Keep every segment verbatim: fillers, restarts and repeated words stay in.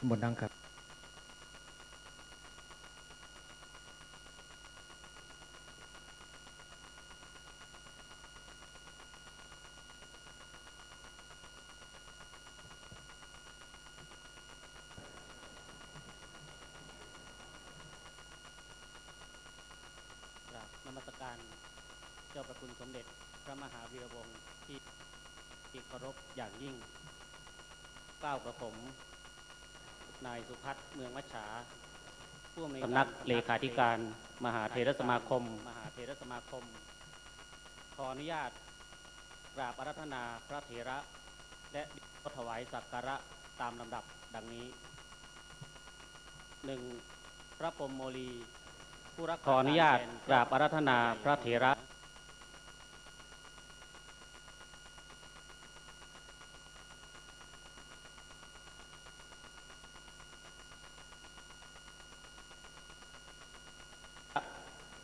บนนั่งครับ กราบนมัสการเจ้าพระคุณสมเด็จพระมหาวีระวงศ์ที่ที่เคารพอย่างยิ่ง เกล้ากระผม นายสุพัฒน์ เมืองมัจฉา ผู้อำนวยการสำนักเลขาธิการมหาเถรสมาคม มหาเถรสมาคม ขออนุญาตกราบอาราธนาพระเถระ และถวายสักการะตามลำดับดังนี้ หนึ่ง พระพรหมโมลี ผู้รักษา ขออนุญาต การแทน กราบอาราธนาพระเถระ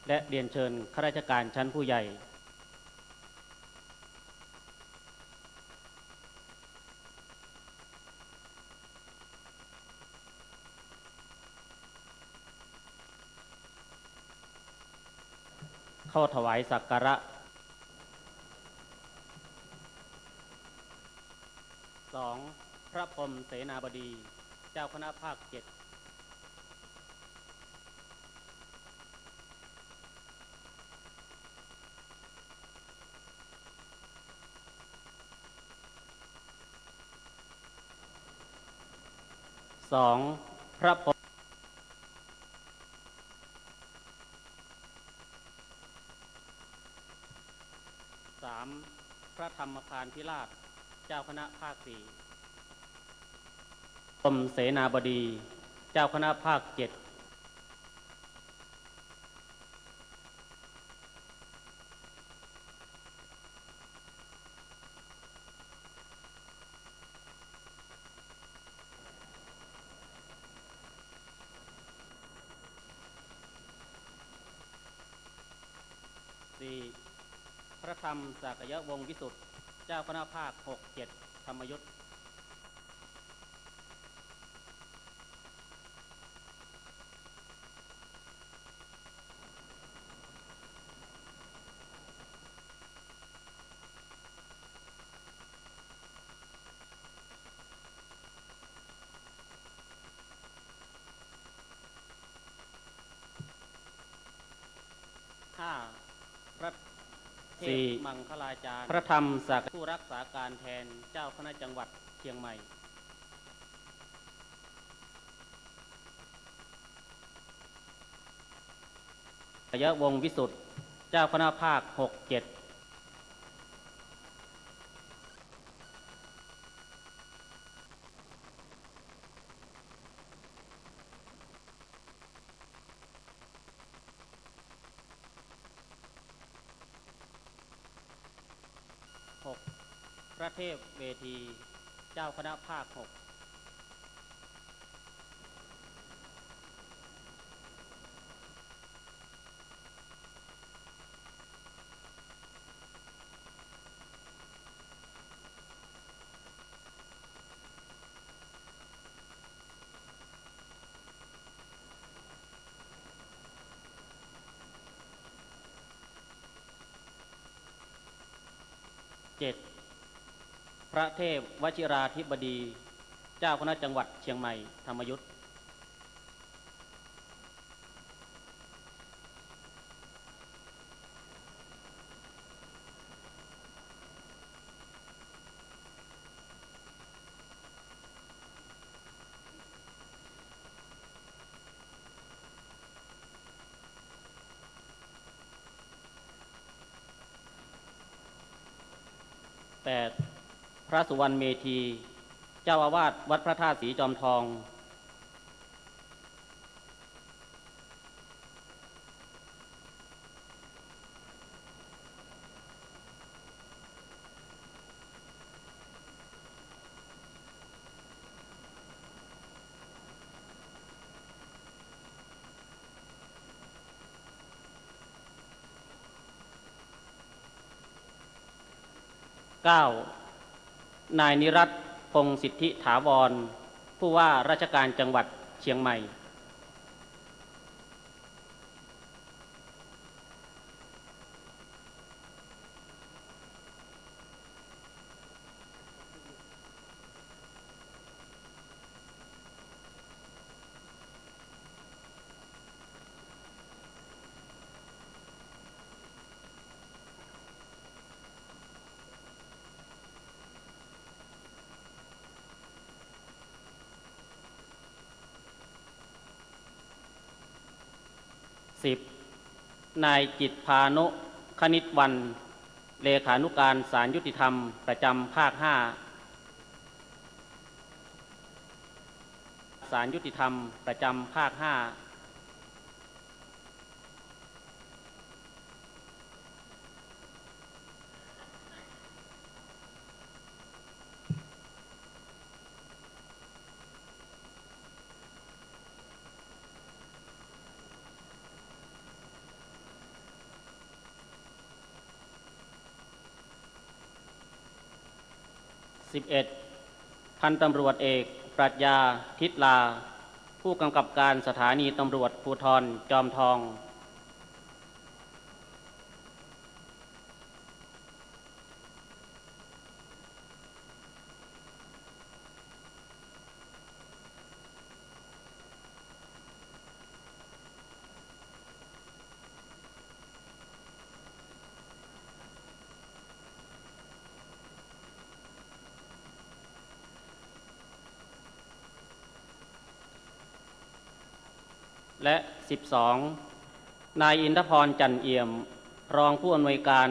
และเรียนเชิญข้าราชการชั้นผู้ใหญ่ เข้าถวายสักการะ สอง พระพรหมเสนาบดี เจ้าคณะภาคเจ็ด สอง พระพรหม สาม พระธรรมพานพิราช เจ้าคณะภาคสี่ พรหมเสนาบดี เจ้าคณะภาคเจ็ด สี่ พระธรรมสากยวงศ์วิสุทธิ์ เจ้าคณะภาคหกเจ็ด ธรรมยุต ห้า พระเทพ สี่ มังคลาจารย์ พระธรรมสาก ผู้รักษาการแทนเจ้าคณะจังหวัดเชียงใหม่ สากยวงศ์วิสุทธิ์ เจ้าคณะภาคหกเจ็ด หก พระเทพเวที เจ้าคณะภาคหก เจ็ด พระเทพวชิราธิบดี เจ้าคณะจังหวัดเชียงใหม่ ธรรมยุต แปด พระสุวรรณเมธี เจ้าอาวาสวัดพระธาตุสีจอมทอง เก้า นายนิรัตน์ พงษ์สิทธิถาวร ผู้ว่าราชการจังหวัดเชียงใหม่ สิบ นายจิตพานุ คณิตวัน เลขานุการศาลยุติธรรมประจำภาคห้า ศาลยุติธรรมประจำภาคห้า สิบเอ็ด พันตำรวจเอก ปรัชญา ทิศลา ผู้กำกับการสถานีตำรวจภูธรจอมทอง และ สิบสอง นายอินทพร จันทร์เอี่ยม รองผู้อำนวยการ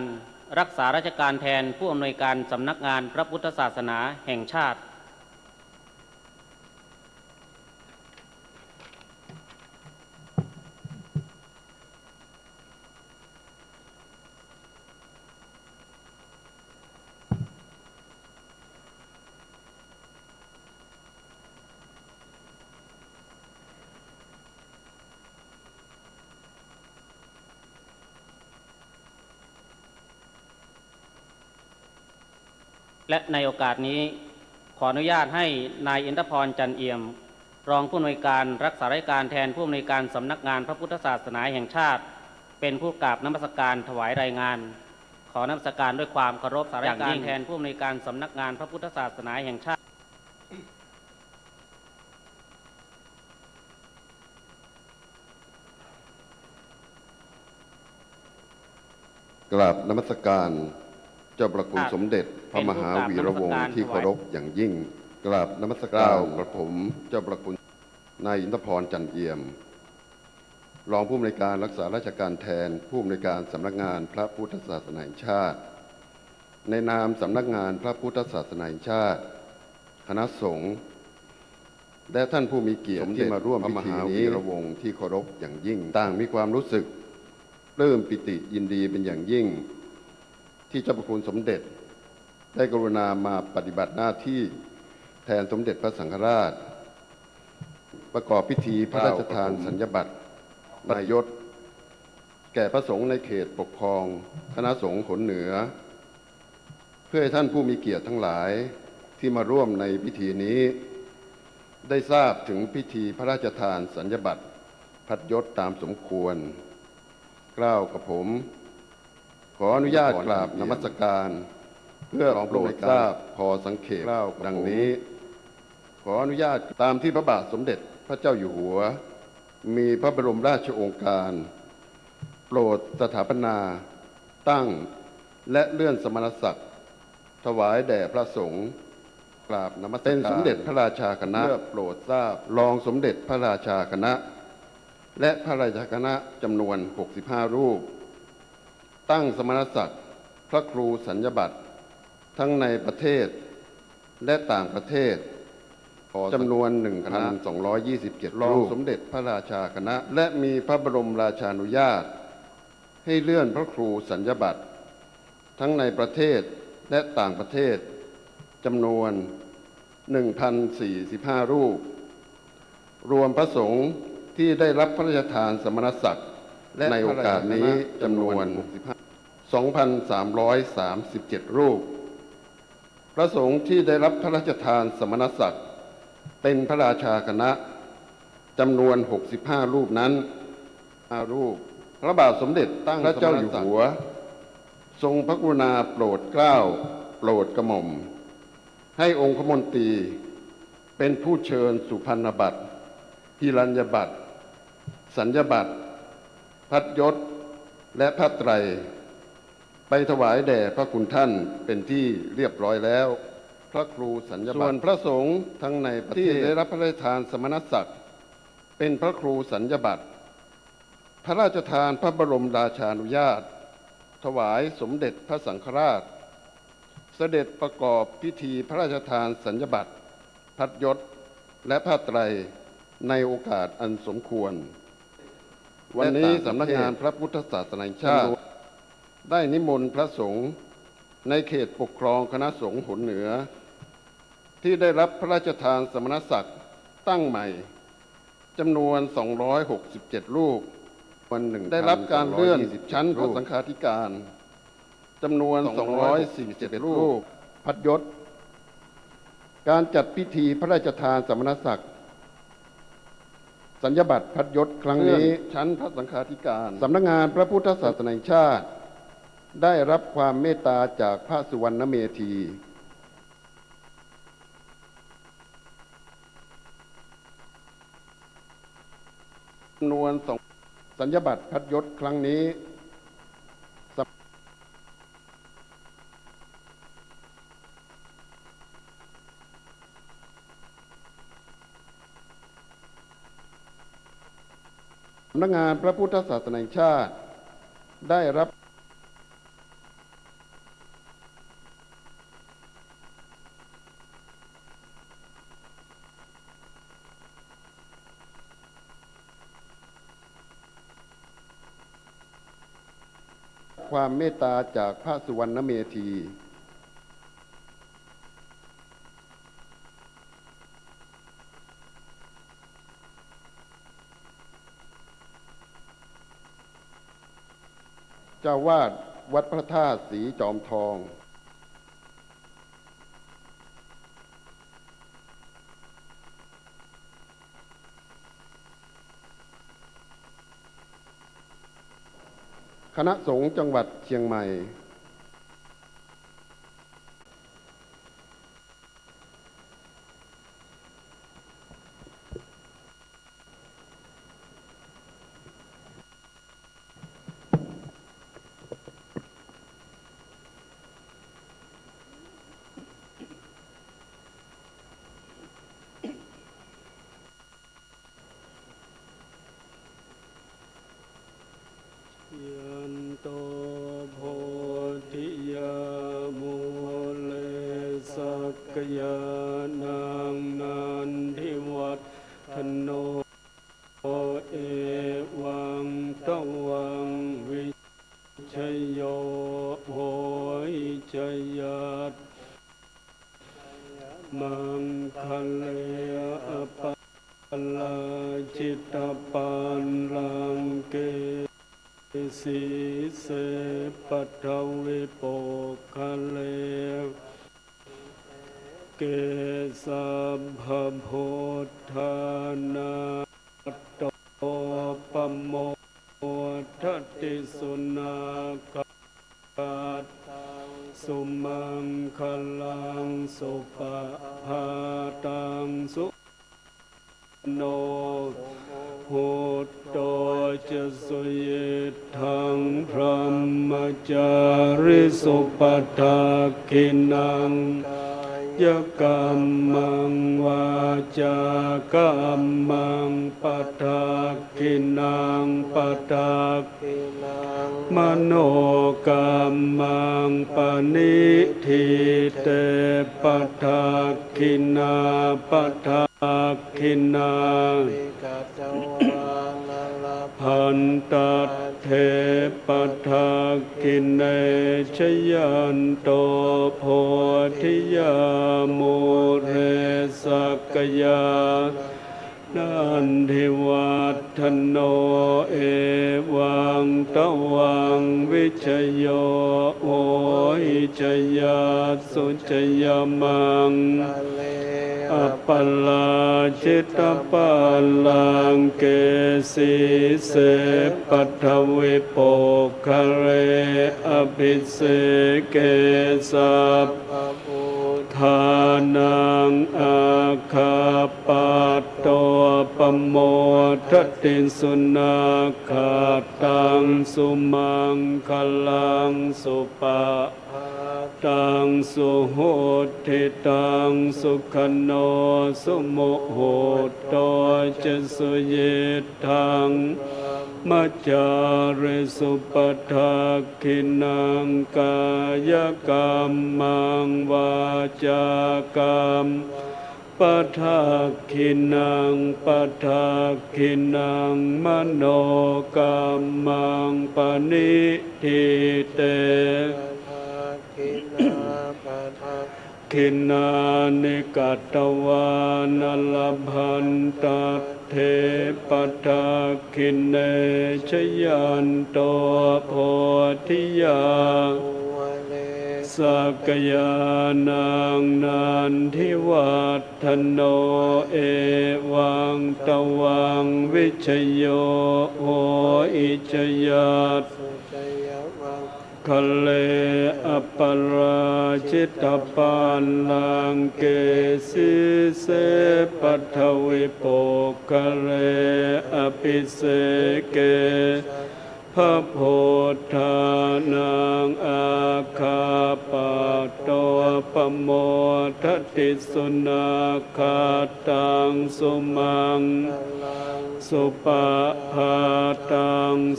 รักษาราชการแทนผู้อำนวยการสำนักงานพระพุทธศาสนาแห่งชาติและในโอกาสนี้ ขออนุญาตให้นายอินทพร จันทร์เอี่ยม รองผู้อำนวยการรักษาราชการแทนผู้อำนวยการสำนักงานพระพุทธศาสนาแห่งชาติ เป็นผู้กราบนมัสการถวายรายงาน ขอนมัสการด้วยความเคารพอย่างยิ่ง รักษาราชการแทนผู้อำนวยการสำนักงานพระพุทธศาสนาแห่งชาติ กราบนมัสการเจ้าพระคุณสมเด็จพระมหาวีระวงศ์ที่เคารพอย่างยิ่ง กราบนมัสการ กล่าวกระผมเจ้าพระคุณนายอินทพร จันทร์เอี่ยม รองผู้อำนวยการรักษาราชการแทนผู้อำนวยการสำนักงานพระพุทธศาสนาแห่งชาติ ในนามสำนักงานพระพุทธศาสนาแห่งชาติ คณะสงฆ์ และท่านผู้มีเกียรติที่มาร่วมพิธีนี้ สมเด็จพระมหาวีระวงศ์ที่เคารพอย่างยิ่ง ต่างมีความรู้สึกปลื้มปีติยินดีเป็นอย่างยิ่ง ที่เจ้าพระคุณสมเด็จได้กรุณามาปฏิบัติหน้าที่แทนสมเด็จพระสังฆราช ประกอบพิธีพระราชทานสัญญบัตรนายศ แก่พระสงฆ์ในเขตปกครองคณะสงฆ์โขนเหนือ เพื่อให้ท่านผู้มีเกียรติทั้งหลายที่มาร่วมในพิธีนี้ ได้ทราบถึงพิธีพระราชทานสัญญบัตรพัดยศตามสมควร เกล้ากระผม ขออนุญาตกราบนมัสการ เพื่อโปรดทราบพอสังเขปดังนี้ ขออนุญาตตามที่พระบาทสมเด็จพระเจ้าอยู่หัว มีพระบรมราชโองการ โปรดสถาปนา ตั้ง และเลื่อนสมณศักดิ์ ถวายแด่พระสงฆ์ กราบนมัสการ เป็นสมเด็จพระราชาคณะ เพื่อโปรดทราบ รองสมเด็จพระราชาคณะ และพระราชาคณะจำนวนหกสิบห้ารูป ตั้งสมณศักดิ์พระครูสัญญบัตร ทั้งในประเทศและต่างประเทศ จำนวนหนึ่งพันสองร้อยยี่สิบเจ็ดรูป รองสมเด็จพระราชาคณะ และมีพระบรมราชานุญาต ให้เลื่อนพระครูสัญญบัตร ทั้งในประเทศและต่างประเทศ จำนวนหนึ่งพันสี่สิบห้ารูป รวมพระสงฆ์ที่ได้รับพระราชทานสมณศักดิ์ และในโอกาสนี้จำนวนสองพันสามร้อยสามสิบเจ็ดรูป พระสงฆ์ที่ได้รับพระราชทานสมณศักดิ์ เป็นพระราชาคณะจำนวน หกสิบห้า รูปนั้น ห้า รูป พระบาทสมเด็จตั้งพระเจ้าอยู่หัว ทรงพระกรุณาโปรดเกล้าโปรดกระหม่อม ให้องคมนตรีเป็นผู้เชิญสุพรรณบัตร หิรัญญบัตร สัญญบัตร พัดยศ และผ้าไตร ไปถวายแด่พระคุณท่านเป็นที่เรียบร้อยแล้ว พระครูสัญญบัตร ส่วนพระสงฆ์ทั้งในประเทศที่ได้รับพระราชทานสมณศักดิ์เป็นพระครูสัญญบัตร พระราชทานพระบรมราชานุญาต ถวายสมเด็จพระสังฆราช เสด็จประกอบพิธีพระราชทานสัญญบัตร พัดยศ และผ้าไตร ในโอกาสอันสมควร วันนี้สำนักงานพระพุทธศาสนาแห่งชาติ ได้นิมนต์พระสงฆ์ในเขตปกครองคณะสงฆ์หนเหนือ ที่ได้รับพระราชทานสมณศักดิ์ตั้งใหม่ จำนวน สองร้อยหกสิบเจ็ด รูป วันหนึ่ง ได้รับการเลื่อนชั้นพระสังฆาธิการ จำนวน สองร้อยสี่สิบเอ็ด รูป พัดยศ การจัดพิธีพระราชทานสมณศักดิ์ สัญญบัตรพัดยศครั้งนี้ เลื่อนชั้นพระสังฆาธิการ สำนักงานพระพุทธศาสนาแห่งชาติ ได้รับความเมตตาจากพระสุวรรณเมธี จำนวนสอง สัญญบัตรพัดยศครั้งนี้ สำนักงานพระพุทธศาสนาแห่งชาติ ได้รับ ความเมตตาจากพระสุวรรณเมธี เจ้าวาดวัดพระธาตุสีจอมทอง คณะสงฆ์จังหวัดเชียงใหม่ Jayanto bodhiyā mūle sakyānaṃ nandivaḍḍhano, evaṃ tvaṃ vijayo hohi jayassu jayamaṅgale. Aparājitapallaṅke sīse paṭhavipokkhare, ke sabbabuddhānaṃ pamodati. Sunakkhattaṃ sumaṅgalaṃ supabhātaṃ su no muhutto ca suyiṭṭhaṃ brahmacārisu. Padakkhiṇaṃ kāyakammaṃ vācākammaṃ padakkhiṇaṃ padak manokammaṃ paṇidhī te padakkhiṇā. Padakkhiṇāni katvāna labhantatthe padakkhiṇe. Jayanto bodhiyā mūle sakyānaṃ nandivaḍḍhano, evaṃ tvaṃ vijayo hohi jayassu jayamaṅgale. aparājitapallaṅke sīse paṭhavipokkhare abhiseke sabbabuddhānaṃ aggappatto pamodati. Sunakkhattaṃ sumaṅgalaṃ supabhātaṃ suhuṭṭhitaṃ sukhaṇo sumuhutto ca suyiṭṭhaṃ brahmacārisu. Padakkhiṇaṃ kāyakammaṃ vācākammaṃ padakkhiṇaṃ padakkhiṇaṃ manokammaṃ paṇidhī te padakkhiṇāni katvāna labhantatthe padakkhiṇe. Jayanto bodhiyā mūle sakyānaṃ nandivaḍ ḍhano evaṃ tvaṃ vijayo hohi jayassu jayamaṅgale aparājitapallaṅke sīse paṭhavipokkhare abhiseke sabbabuddhānaṃ aggappatto pamodati. Sunakkhattaṃ sumaṅgalaṃ supabhātaṃ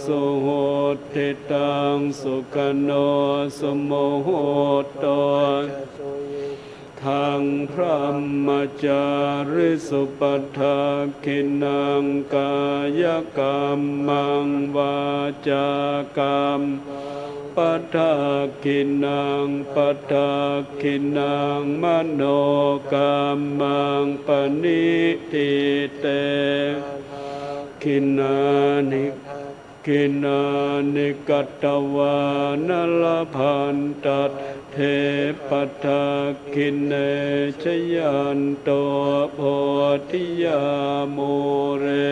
suhuṭṭhitaṃ sukhaṇo sumuhutto ca suyi ṭṭhaṃ brahmacārisu. Padakkhiṇaṃ kāyakammaṃ vācākammaṃ padakkhiṇaṃ padakkhiṇaṃ manokammaṃ paṇidhī te padakkhiṇāni padakkhiṇāni katvāna labhantatthe padakkhiṇe. Jayanto bodhiyā mūle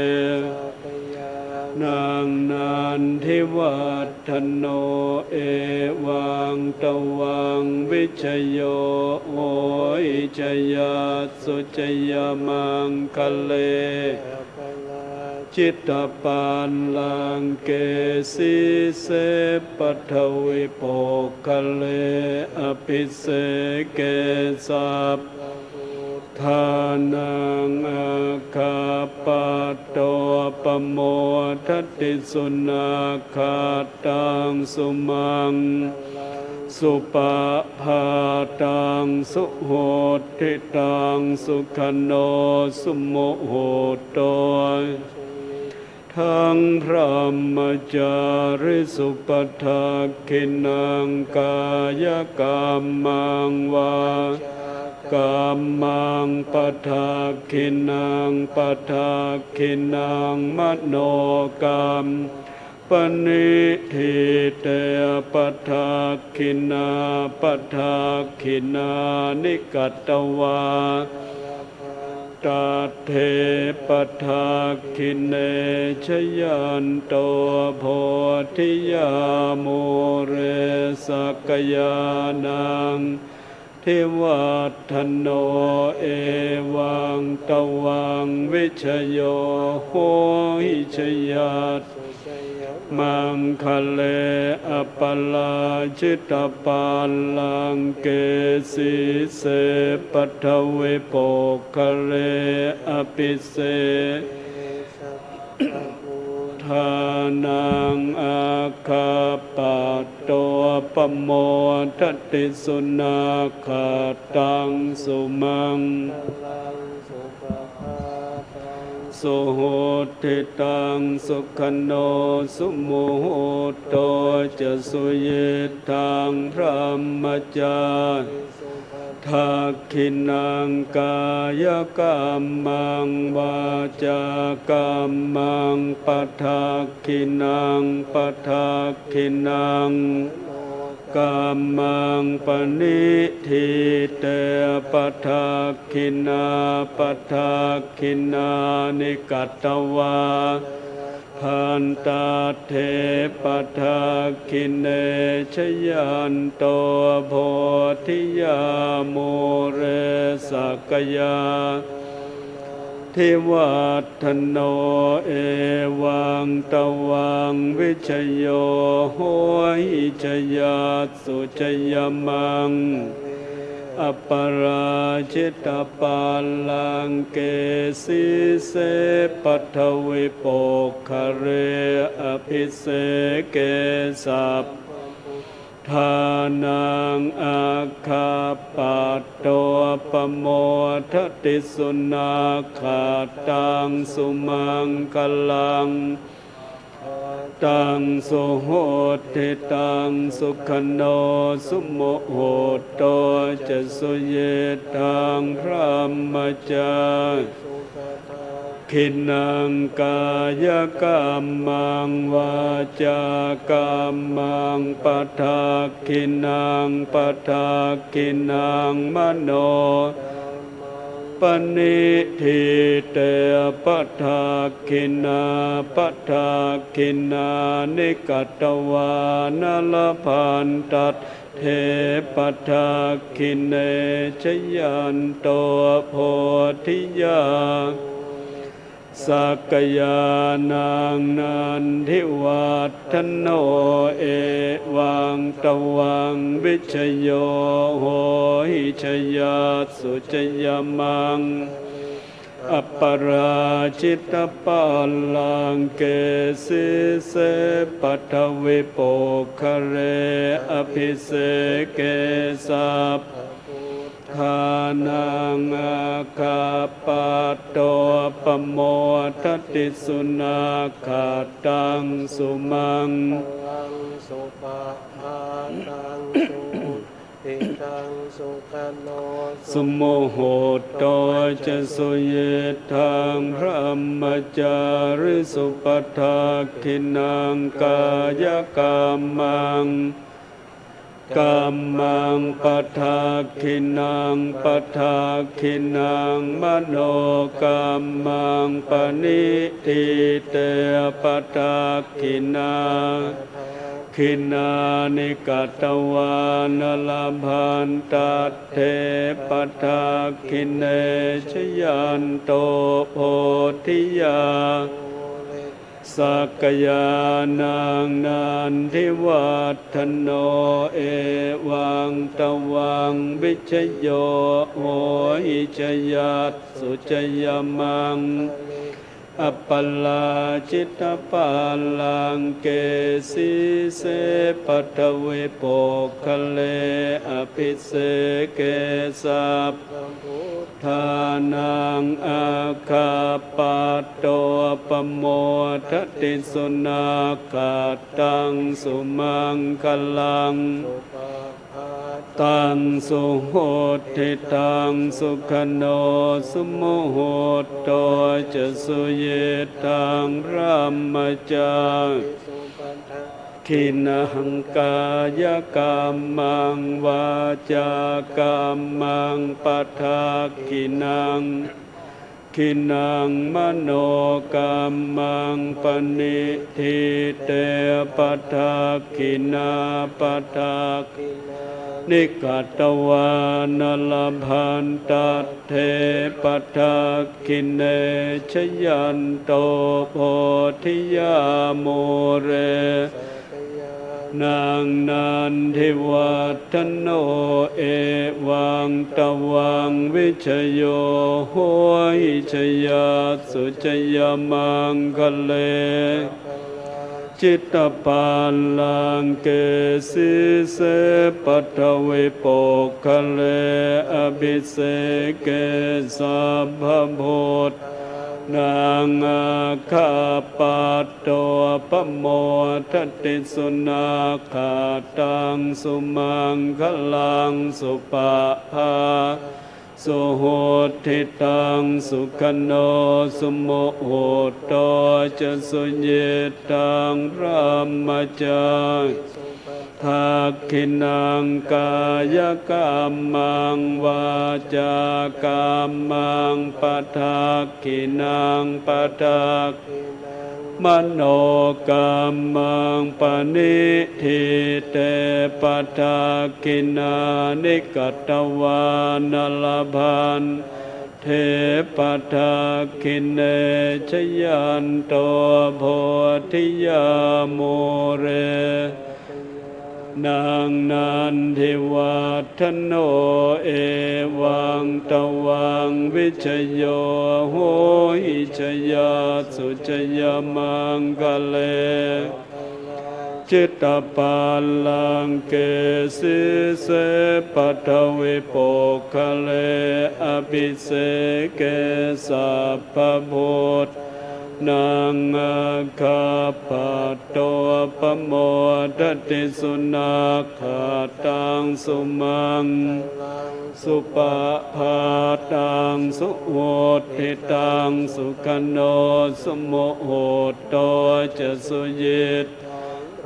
sakyānaṃ nandivaḍḍhano evaṃ tvaṃ vijayo hohi jayassu jayamaṅgale aparājitapallaṅke sīse paṭhavipokkhare abhiseke sabbabuddhānaṃ aggappatto pamodati. Sunakkhattaṃ sumaṅgalaṃ supabhātaṃ suhuṭṭhitaṃ sukhaṇo sumuhutto ṭṭhaṃ brahmacārisu. Padakkhiṇaṃ kāyakammaṃ vācākammaṃ padakkhiṇaṃ padakkhiṇaṃ manokammaṃ paṇidhī te padakkhiṇā. Padakkhiṇāni katvāna labhantatthe padakkhiṇe. Jayanto bodhiyā mūle sakyānaṃ nandivaḍḍhano evaṃ tvaṃ vijayo hohi jayassu jayamaṅgale aparājitapallaṅke sīse paṭhavipokkhare abhiseke sabbabuddhānaṃ aggappatto pamodati. Sunakkhattaṃ sumaṅgalaṃ supabhātaṃ suhuṭṭhitaṃ sukhaṇo sumuhutto ca suyiṭṭhaṃ brahmacārisu. Padakkhiṇaṃ kāyakammaṃ vācākammaṃ padakkhiṇaṃ padakkhiṇaṃ kammaṃ paṇidhī te padakkhiṇā, padakkhiṇāni katvāna labhantatthe padakkhiṇe. Jayanto bodhiyā mūle sakyānaṃ nandivaḍḍhano, evaṃ tvaṃ vijayo hohi jayassu jayamaṅgale. Aparājitapallaṅke sīse paṭhavipokkhare abhiseke sabbabuddhānaṃ aggappatto pamodati. Sunakkhattaṃ sumaṅgalaṃ taṃ suhuṭṭhitaṃ sukhaṇo sumuhutto ca suyiṭṭhaṃ brahmacārisu. Padakkhiṇaṃ kāyakammaṃ vācākammaṃ padakkhiṇaṃ padakkhiṇaṃ mano paṇidhī te padakkhiṇā padakkhiṇāni katvāna labhantatthe padakkhiṇe. Jayanto bodhiyā sakyānaṃ nandivaḍḍhano, evaṃ tvaṃ vijayo hohi jayassu jayamaṅgale. Aparājitapallaṅke sīse paṭhavipokkhare abhiseke sabbabuddhānaṃ aggappatto pamodati. Sunakkhattaṃ sumaṅgalaṃ supabhātaṃ suhuṭṭhitaṃ sukhaṇo sumuhutto ca suyiṭṭhaṃ brahmacārisu. Padakkhiṇaṃ kāyakammaṃ kammaṃ padakkhiṇaṃ padakkhiṇaṃ manokammaṃ paṇidhī te padakkhiṇā padakkhiṇāni katvāna labhantatthe padakkhiṇe. Jayanto bodhiyā sakyānaṃ nandivaḍḍhano, evaṃ tvaṃ vijayo hohi jayassu jayamaṅgale. Aparājitapallaṅke sīse paṭhavipokkhare abhiseke sabbabuddhānaṃ aggappatto pamodati. Sunakkhattaṃ sumaṅgalaṃ taṃ suhuṭṭhitaṃ sukhaṇo sumuhutto ca suyiṭṭhaṃ brahmacārisu. Padakkhiṇaṃ kāyakammaṃ vācākammaṃ padakkhiṇaṃ khiṇaṃ manokammaṃ paṇidhī te padakkhiṇā padakkhiṇāni katvāna labhantatthe padakkhiṇe. Jayanto bodhiyā mūle sakyānaṃ nandivaḍḍhano, evaṃ tvaṃ vijayo hohi jayassu jayamaṅgale. Aparājitapallaṅke sīse paṭhavipokkhare abhiseke sabbabuddhānaṃ aggappatto pamodati. Sunakkhattaṃ sumaṅgalaṃ supabhātaṃ suhuṭṭhitaṃ sukhaṇo sumuhutto ca suyiṭṭhaṃ brahmacārisu. dakkhiṇaṃ kāyakammaṃ vācākammaṃ padakkhiṇaṃ padak manokammaṃ paṇidhī te padakkhiṇāni katvāna labhan te padakkhiṇe jayanto bodhiyā mūle naṃ nandivaḍḍhano evaṃ tvaṃ vijayo hohi jayassu jayamaṅgale jitapallaṅke sīse paṭhavipokkhare abhiseke sabbabhūtānaṃ aggappatto pamodati sunakkhattaṃ sumaṅ supabhātaṃ suhuṭṭhitaṃ sukhaṇo sumuhutto ca suyiṭṭhaṃ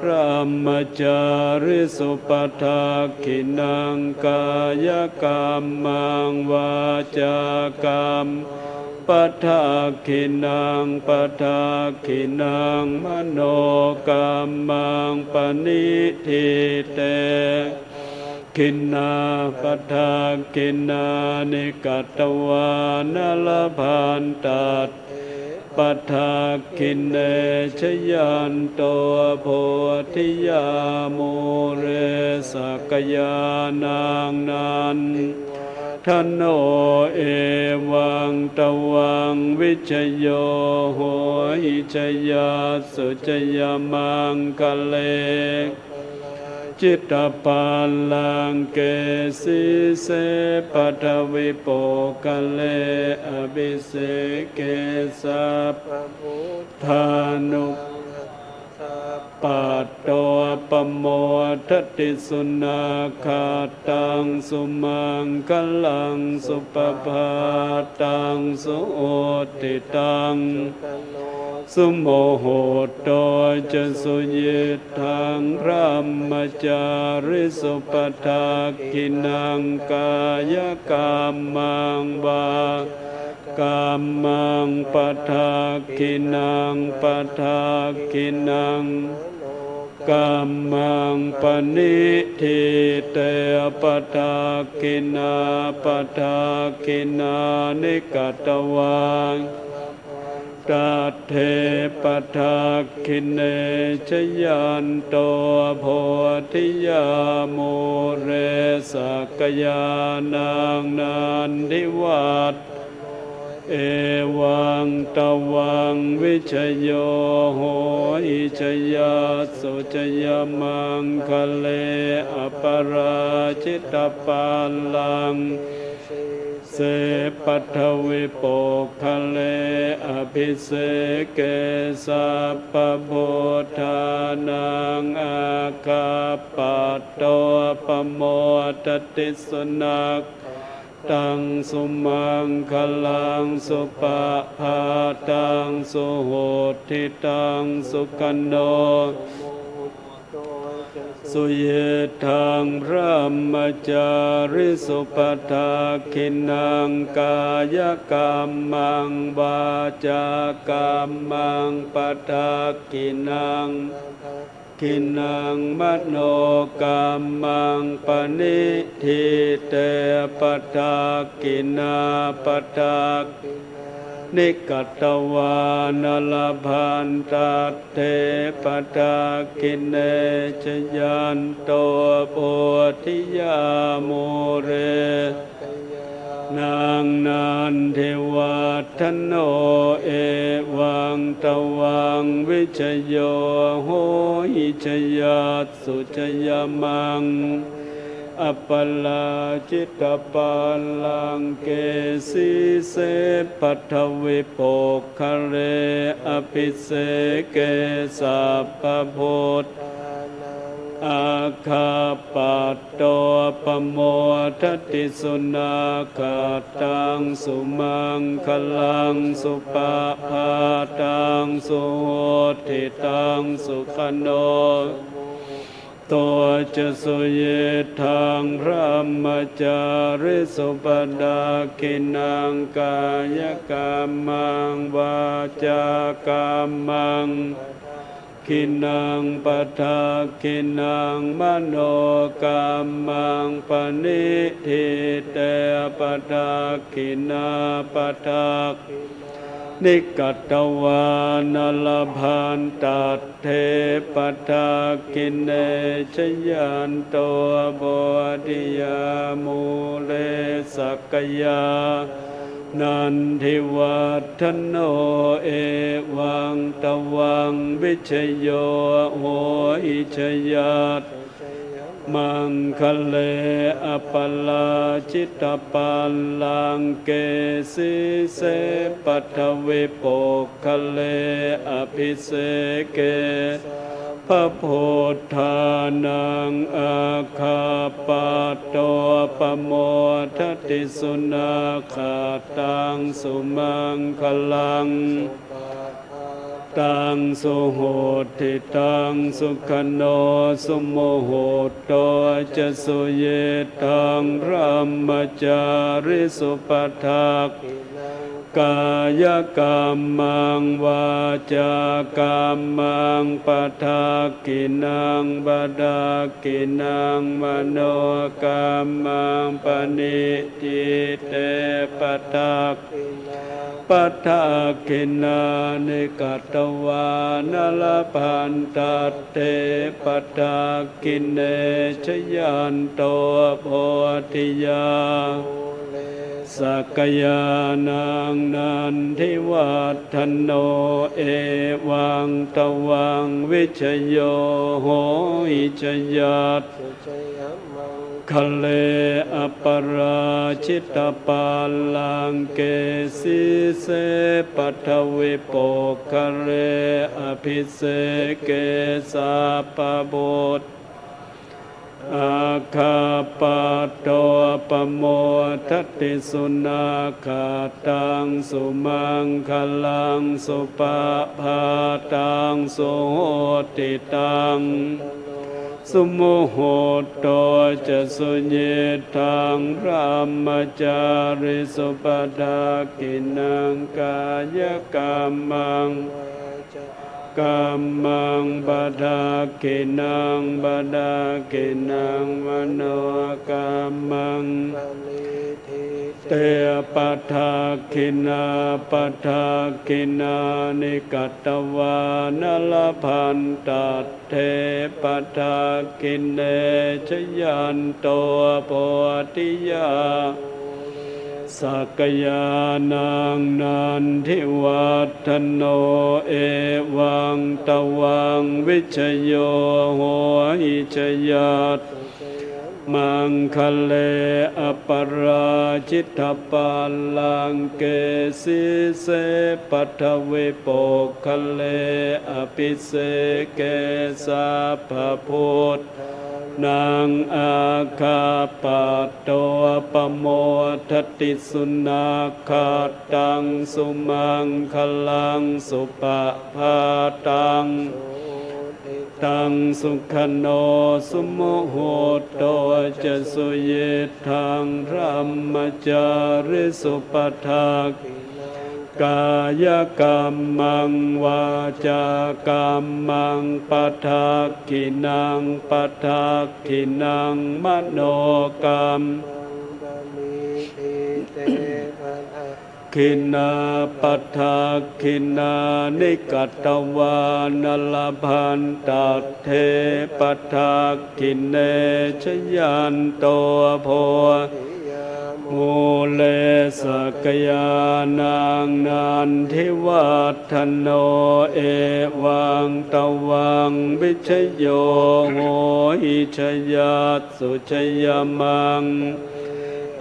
brahmacārisu padakkhiṇaṃ kāyakammaṃ vācākammaṃ padakkhiṇaṃ padakkhiṇaṃ manokammaṃ paṇidhī te dakkhiṇā padakkhiṇāni katvāna labhantatthe padakkhiṇe jayanto bodhiyā mūle sakyānaṃ nandivaḍḍhano evaṃ tvaṃ vijayo hohi jayassu jayamaṅgale jitapallaṅke sīse paṭhavipokkhare abhiseke sabbabhūtānaṃ aggappatto pamodati sunakkhattaṃ sumaṅgalaṃ supabhātaṃ suhuṭṭhitaṃ sumuhutto ca suyiṭṭhaṃ brahmacārisu padakkhiṇaṃ kāyakammaṃ vācākammaṃ padakkhiṇaṃ padakkhiṇaṃ kammaṃ paṇidhī te padakkhiṇā padakkhiṇāni katvāna tatthe padakkhiṇe jayanto bodhiyā mūle sakyānaṃ nandivaḍḍhano evaṃ tvaṃ vijayo hohi jayassu jayamaṅgale aparājitapallaṅke sīse paṭhavipokkhare abhiseke sabbabhūtānaṃ aggappatto pamodati sunakkhattaṃ sumaṅgalaṃ supabhātaṃ suhuṭṭhitaṃ sukhaṇo suyiṭṭhaṃ brahmacārisu padakkhiṇaṃ kāyakammaṃ vācākammaṃ padakkhiṇaṃ padakkhiṇaṃ manokammaṃ paṇidhī te padakkhiṇā padakkhiṇāni katvāna labhantat te padakkhiṇe jayanto bodhiyā mūle naṃ nandivaḍḍhano evaṃ tvaṃ vijayo hohi jayassu jayamaṅ aparājitapallaṅke sīse paṭhavipokkhare abhiseke sabbabhūtānaṃ aggappatto pamodati sunakkhattaṃ sumaṅgalaṃ supabhātaṃ suhuṭṭhitaṃ sukhaṇo to ca suyiṭṭhaṃ brahmacārisu padakkhiṇaṃ kāyakammaṃ vācākammaṃ padakkhiṇaṃ padakkhiṇaṃ manokammaṃ paṇidhī te padakkhiṇā padakkhiṇāni katvāna labhantat te padakkhiṇe. Jayanto bodhiyā mūle sakyānaṃ nandivaḍḍhano evaṃ tvaṃ vijayo hohi jayassu jayamaṅgale aparājitapallaṅke sīse paṭhavipokkhare abhiseke sabbabuddhānaṃ aggappatto pamodati. Sunakkhattaṃ sumaṅgalaṃ taṃ suhuṭṭhitaṃ sukhaṇo sumuhutto ca suyiṭṭhaṃ brahmacārisu padakkhiṇaṃ kāyakammaṃ vācākammaṃ padakkhiṇaṃ padakkhiṇaṃ manokammaṃ paṇidhī te padakkhiṇā padakkhiṇāni katvāna labhantat te padakkhiṇe. Jayanto bodhiyā sakyānaṃ nandivaḍḍhano evaṃ tvaṃ vijayo hohi jayassu jayamaṅgale aparājitapallaṅke sīse paṭhavipokkhare abhiseke sabbabuddhānaṃ aggappatto pamodati. Sunakkhattaṃ sumaṅgalaṃ supabhātaṃ suhuṭṭhitaṃ sumuhutto ca suyiṭṭhaṃ brahmacārisu padakkhiṇaṃ kāyakammaṃ vācākammaṃ padakkhiṇaṃ padakkhiṇaṃ manokammaṃ paṇidhī te padakkhiṇā padakkhiṇāni katvāna labhantat te padakkhiṇe. Jayanto bodhiyā sakyānaṃ nandivaḍḍhano evaṃ tvaṃ vijayo hohi jayassu jayamaṅgale aparājitapallaṅke sīse paṭhavipokkhare abhiseke sabbabuddhānaṃ aggappatto pamodati. Sunakkhattaṃ sumaṅgalaṃ supabhātaṃ taṃ sukhaṇo sumuhutto ca suyiṭṭhaṃ brahmacārisu padakkhiṇaṃ kāyakammaṃ vācākammaṃ padakkhiṇaṃ padakkhiṇaṃ manokammaṃ paṇidhī te padakkhiṇā padakkhiṇāni katvāna labhantat te padakkhiṇe. Jayanto bodhiyā mūle sakyānaṃ nandivaḍḍhano evaṃ tvaṃ vijayo hohi jayassu jayamaṅgale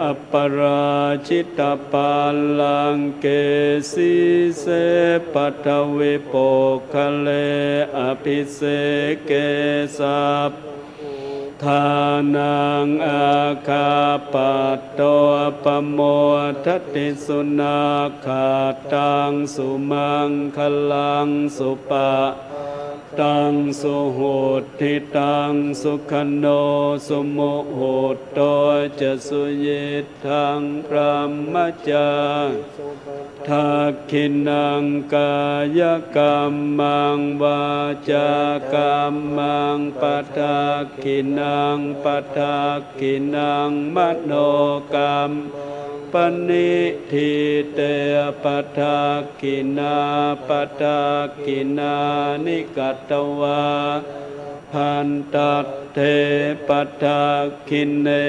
aparājitapallaṅke sīse paṭhavipokkhare abhiseke sabbabuddhānaṃ aggappatto pamodati. Sunakkhattaṃ sumaṅgalaṃ supabhātaṃ taṃ suhuṭṭhitaṃ sukhaṇo sumuhutto ca suyiṭṭhaṃ brahmacārisu padakkhiṇaṃ kāyakammaṃ vācākammaṃ padakkhiṇaṃ padakkhiṇaṃ manokammaṃ paṇidhī te padakkhiṇā padakkhiṇāni katvāna labhantatthe padakkhiṇe.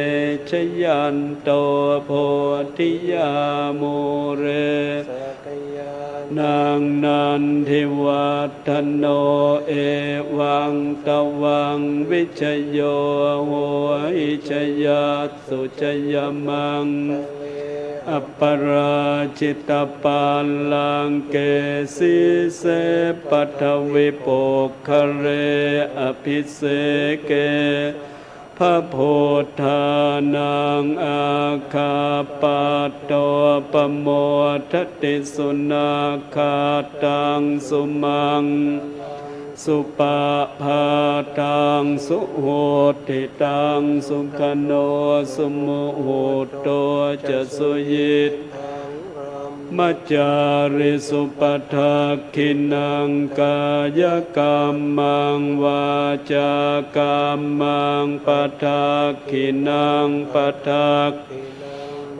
Jayanto bodhiyā mūle sakyānaṃ nandivaḍḍhano evaṃ tvaṃ vijayo hohi jayassu jayamaṅgale aparājitapallaṅke sīse paṭhavipokkhare abhiseke sabbabuddhānaṃ aggappatto pamodati. Sunakkhattaṃ sumaṅgalaṃ supabhātaṃ suhuṭṭhitaṃ sukhaṇo sumuhutto ca suyiṭṭhaṃ brahmacārisu padakkhiṇaṃ kāyakammaṃ vācākammaṃ padakkhiṇaṃ padakkhiṇaṃ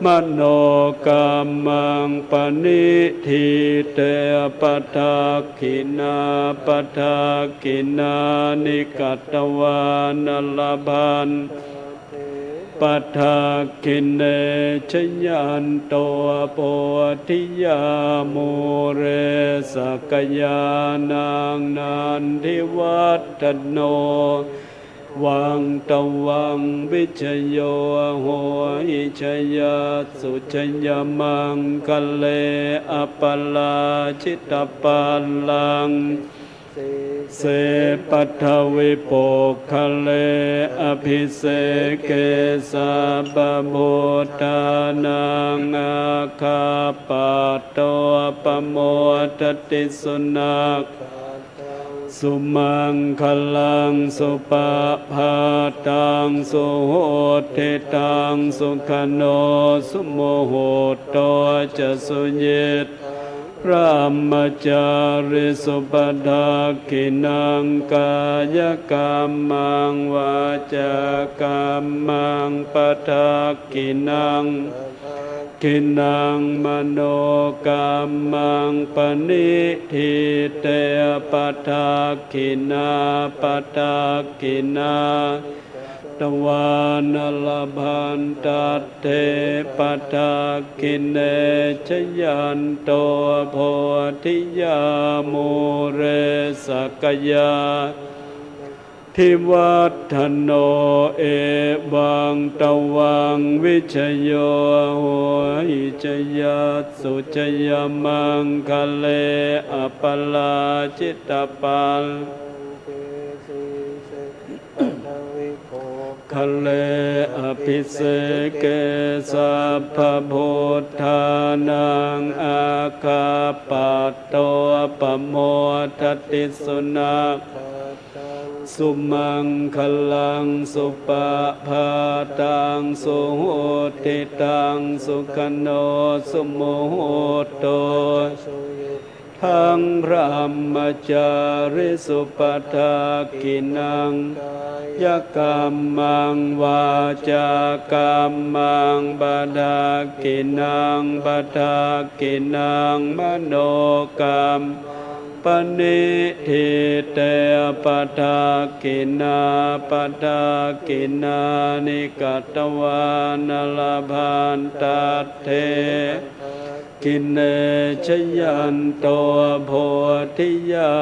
manokammaṃ paṇidhī te padakkhiṇā padakkhiṇāni katvāna labhan padakkhiṇe. Jayanto bodhiyā mūle sakyānaṃ nandivaḍḍhano evaṃ tvaṃ vijayo hohi jayassu jayamaṅgale aparājitapallaṅke sīse paṭhavipokkhare abhiseke sabbabuddhānaṃ aggappatto pamodati. Sunakkhattaṃ sumaṅgalaṃ supabhātaṃ suhuṭṭhitaṃ sukhaṇo sumuhutto ca suyiṭṭhaṃ brahmacārisu padakkhiṇaṃ kāyakammaṃ vācākammaṃ padakkhiṇaṃ padakkhiṇaṃ manokammaṃ paṇidhī te padakkhiṇā padakkhiṇāni katvāna labhantatthe padakkhiṇe. Jayanto bodhiyā mūle sakyānaṃ nandivaḍḍhano evaṃ tvaṃ vijayo hohi jayassu jayamaṅgale aparājitapallaṅke sīse paṭhavipokkhare abhiseke sabbabuddhānaṃ aggappatto pamodati. Sunakkhattaṃ sumaṅgalaṃ supabhātaṃ suhuṭṭhitaṃ sukhaṇo sumuhutto ca suyiṭṭhaṃ brahmacārisu padakkhiṇaṃ kāyakammaṃ vācākammaṃ padakkhiṇaṃ padakkhiṇaṃ manokammaṃ paṇidhī te padakkhiṇā padakkhiṇāni katvāna labhantatthe padakkhiṇe. Jayanto bodhiyā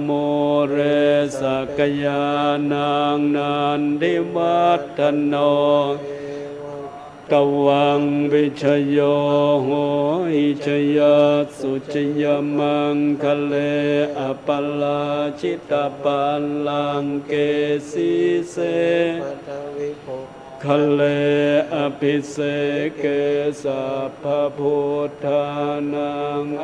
mūle sakyānaṃ nandivaḍḍhano evaṃ tvaṃ vijayo hohi jayassu jayamaṅgale aparājitapallaṅke sīse paṭhavipokkhare maṅgale abhiseke sabbabuddhānaṃ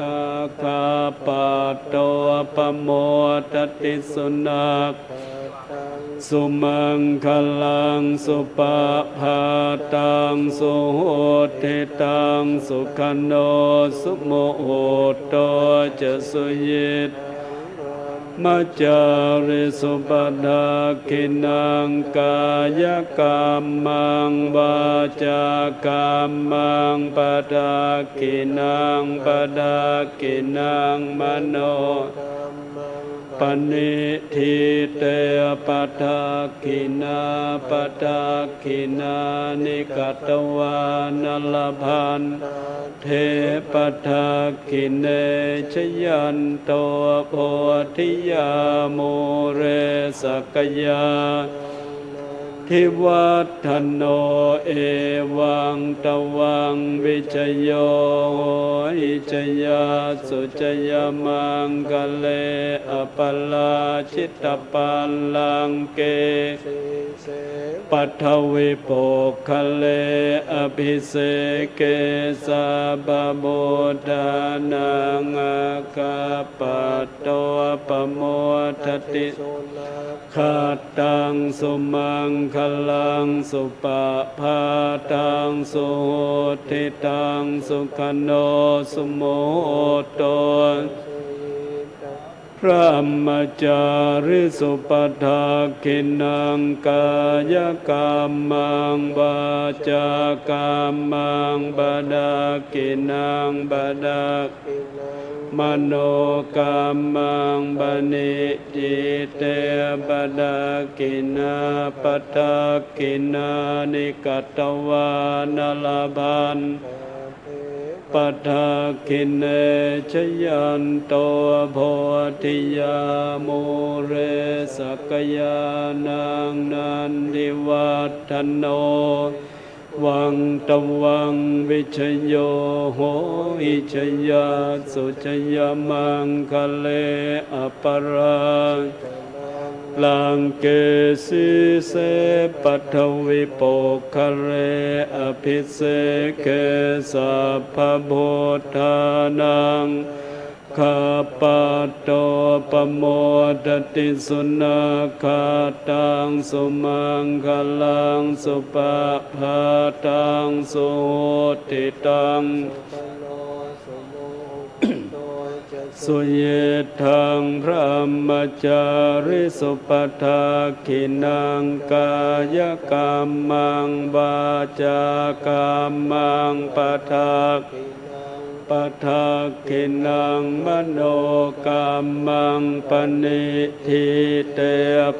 aggappatto pamodati. Sunakkhattaṃ sumaṅgalaṃ supabhātaṃ suhuṭṭhitaṃ sukhaṇo sumuhutto ca suyiṭṭhaṃ brahmacārisu. Padakkhiṇaṃ kāyakammaṃ vācākammaṃ padakkhiṇaṃ padakkhiṇaṃ manokammaṃ paṇidhī te padakkhiṇā. Padakkhiṇāni katvāna labhan te padakkhiṇe. Jayanto bodhiyā mūle sakyānaṃ nandivaḍḍhano evaṃ tvaṃ vijayo hohi jayassu jayamaṅgale aparājitapallaṅke sīse paṭhavipokkhare abhiseke sabbabuddhānaṃ aggappatto pamodati. Sunakkhattaṃ sumaṅgalaṃ supabhātaṃ suhuṭṭhitaṃ sukhaṇo sumuhutto brahmacārisu. Padakkhiṇaṃ kāyakammaṃ vācākammaṃ padakkhiṇaṃ padakkhiṇaṃ manokammaṃ paṇidhī te padakkhiṇā. Padakkhiṇāni katvāna labhan padakkhiṇe. Jayanto bodhiyā mūle sakyānaṃ nandivaḍḍhano evaṃ tvaṃ vijayo hohi jayassu jayamaṅgale aparājitapallaṅke sīse paṭhavipokkhare abhiseke sabbabuddhānaṃ aggappatto pamodati. Sunakkhattaṃ sumaṅgalaṃ supabhātaṃ suhuṭṭhitaṃ suyiṭṭhaṃ brahmacārisu. Padakkhiṇaṃ kāyakammaṃ vācākammaṃ padakkhiṇaṃ padakkhiṇaṃ manokammaṃ paṇidhī te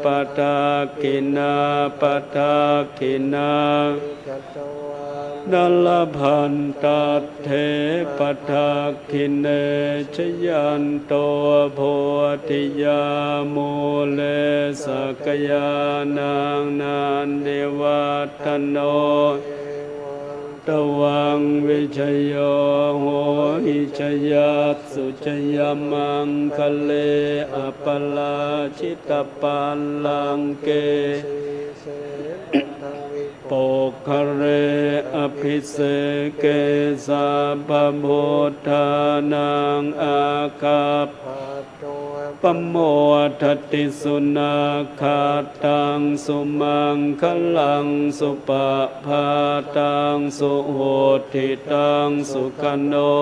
padakkhiṇā. Padakkhiṇāni katvāna labhantatthe padakkhiṇe. Jayanto bodhiyā mūle sakyānaṃ nandivaḍḍhano evaṃ tvaṃ vijayo hohi jayassu jayamaṅgale aparājitapallaṅke sīse paṭhavipokkhare abhiseke sabbabuddhānaṃ aggappatto pamodati. Sunakkhattaṃ sumaṅgalaṃ supabhātaṃ suhuṭṭhitaṃ sukhaṇo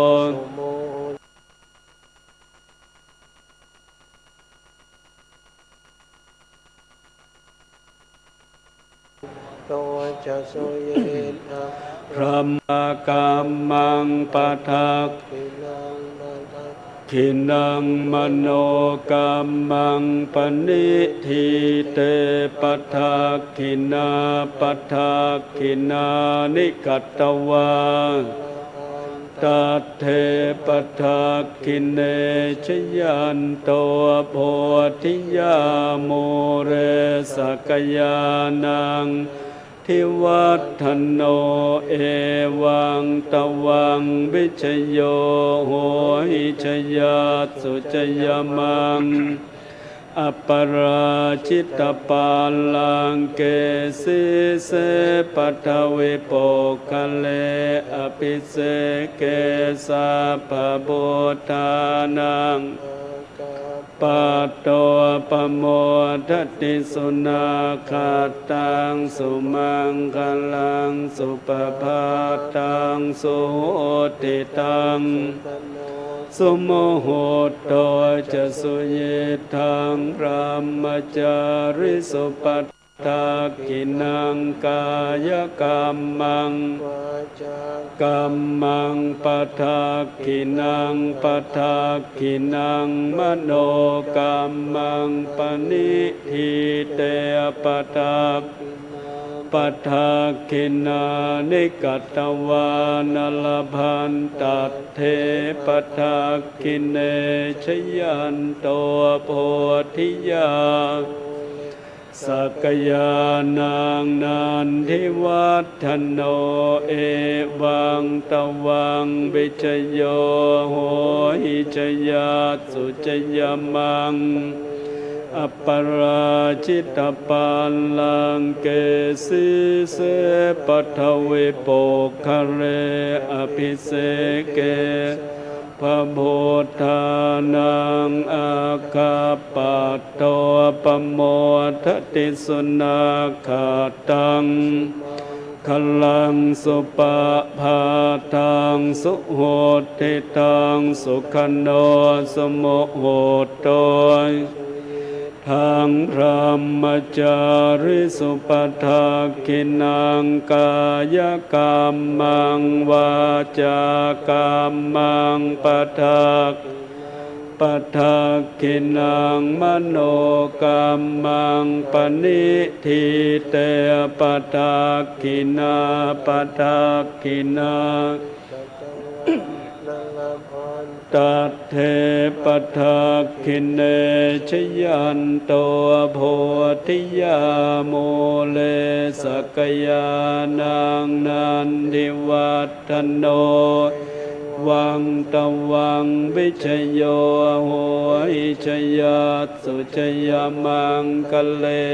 to ca suyiṭṭhaṃ brahmākammaṃ padakkhiṇaṃ padakkhiṇaṃ manokammaṃ paṇidhī te padakkhiṇā. Padakkhiṇāni katvāna labhantatthe padakkhiṇe. Jayanto bodhiyā mūle sakyānaṃ nandivaḍḍhano evaṃ tvaṃ vijayo hohi jayassu jayamaṅgale aparājitapallaṅke sīse paṭhavipokkhare abhiseke sabbabuddhānaṃ aggappatto pamodati. Sunakkhattaṃ sumaṅgalaṃ supabhātaṃ suhuṭṭhitaṃ sumuhutto ca suyiṭṭhaṃ brahmacārisu. Padakkhiṇaṃ kāyakammaṃ vācākammaṃ padakkhiṇaṃ padakkhiṇaṃ manokammaṃ paṇidhī te padak padakkhiṇāni katvāna labhantatthe padakkhiṇe. Jayanto bodhiyā sakyamunī nandivaḍḍhano evaṃ tvaṃ vijayo hohi jayassu jayamaṅ aparājitapallaṅke sīse paṭhavipokkhare abhiseke sabbabuddhānaṃ aggappatto pamodati. Sunakkhattaṃ sumaṅgalaṃ supabhātaṃ suhuṭṭhitaṃ sukhaṇo sumuhutto ca suyiṭṭhaṃ brahmacārisu. Padakkhiṇaṃ kāyakammaṃ vācākammaṃ padak padakkhiṇaṃ manokammaṃ paṇidhī te padakkhiṇā padakkhiṇā tatthe padakkhiṇe. Jayanto bodhiyā mūle sakyānaṃ nandivaḍḍhano evaṃ tvaṃ vijayo hohi jayassu jayamaṅgale.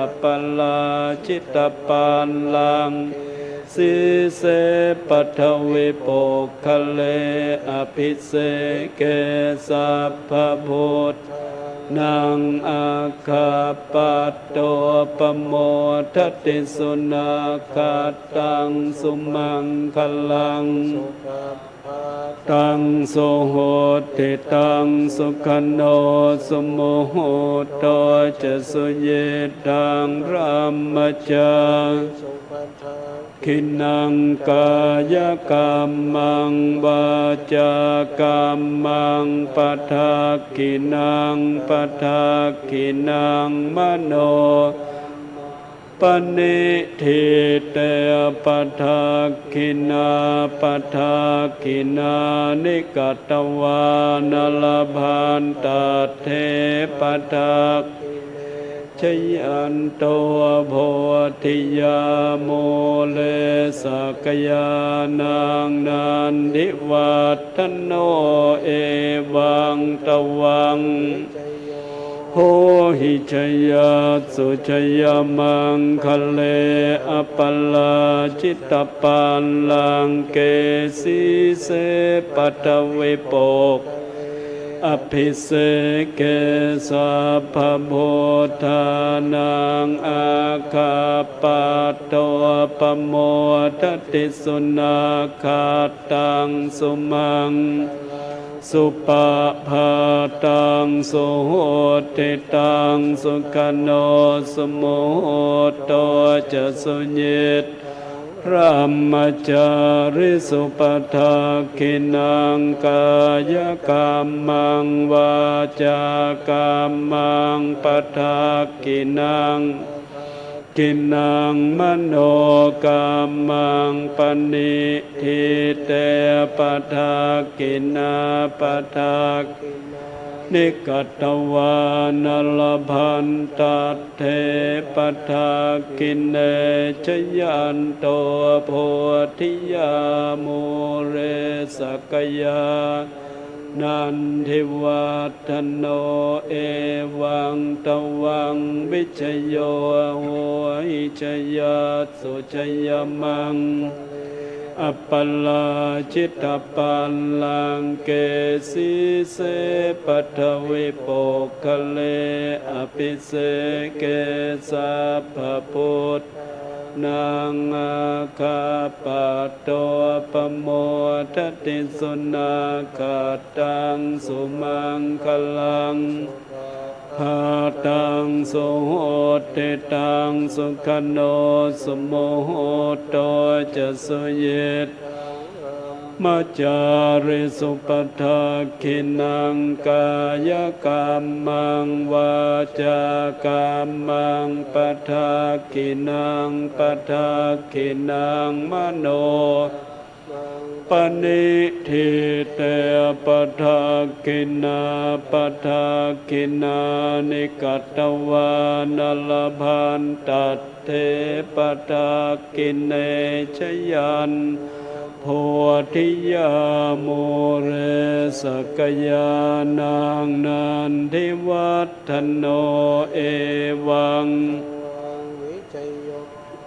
Aparājitapallaṅke sīse paṭhavipokkhare abhiseke sabbabuddhānaṃ aggappatto pamodati. Sunakkhattaṃ sumaṅgalaṃ supabhātaṃ suhuṭṭhitaṃ sukhaṇo sumuhutto ca suyiṭṭhaṃ brahmacārisu. Padakkhiṇaṃ kāyakammaṃ vācākammaṃ padakkhiṇaṃ padakkhiṇaṃ mano paṇidhī te padakkhiṇā padakkhiṇāni katvāna labhantatthe padakkhiṇe. Jayanto bodhiyā mūle sakyānaṃ nandivaḍḍhano evaṃ tvaṃ hohi jayassu jayamaṅgale. Aparājitapallaṅke sīse paṭhavipokkhare abhiseke sabbabuddhānaṃ aggappatto pamodati. Sunakkhattaṃ sumaṅgalaṃ supabhātaṃ suhuṭṭhitaṃ sukhaṇo sumuhutto ca suyiṭṭhaṃ brahmacārisu. Padakkhiṇaṃ kāyakammaṃ vācākammaṃ padakkhiṇaṃ padakkhiṇaṃ manokammaṃ paṇidhī te padakkhiṇā padakkhiṇāni katvāna labhantatthe padakkhiṇe. Jayanto bodhiyā mūle sakyānaṃ nandivaḍḍhano, evaṃ tvaṃ vijayo hohi, jayassu jayamaṅgale, aparājitapallaṅke, sīse paṭhavipokkhare, abhiseke sabbabuddhānaṃ, aggappatto pamodati. Sunakkhattaṃ sumaṅgalaṃ, sunakkhattaṃ suhuṭṭhitaṃ, sukhaṇo sumuhutto ca, suyiṭṭhaṃ brahmacārisu. Padakkhiṇaṃ kāyakammaṃ, vācākammaṃ padakkhiṇaṃ, padakkhiṇaṃ mano paṇidhī te padakkhiṇā, padakkhiṇāni katvāna, labhantatthe padakkhiṇe. Jayanto bodhiyā mūle, sakyānaṃ nandivaḍḍhano, evaṃ tvaṃ vijayo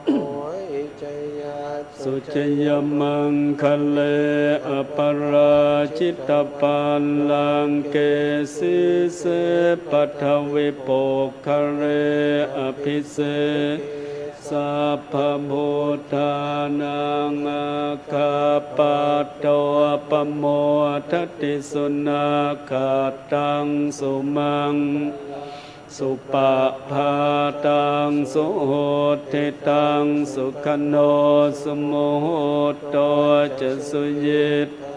hohi, jayassu jayamaṅgale, aparājitapallaṅke, sīse paṭhavipokkhare, abhiseke sabbabuddhānaṃ, aggappatto pamodati. Sunakkhattaṃ sumaṅgalaṃ, supabhātaṃ suhuṭṭhitaṃ, sukhaṇo sumuhutto ca, suyiṭṭhaṃ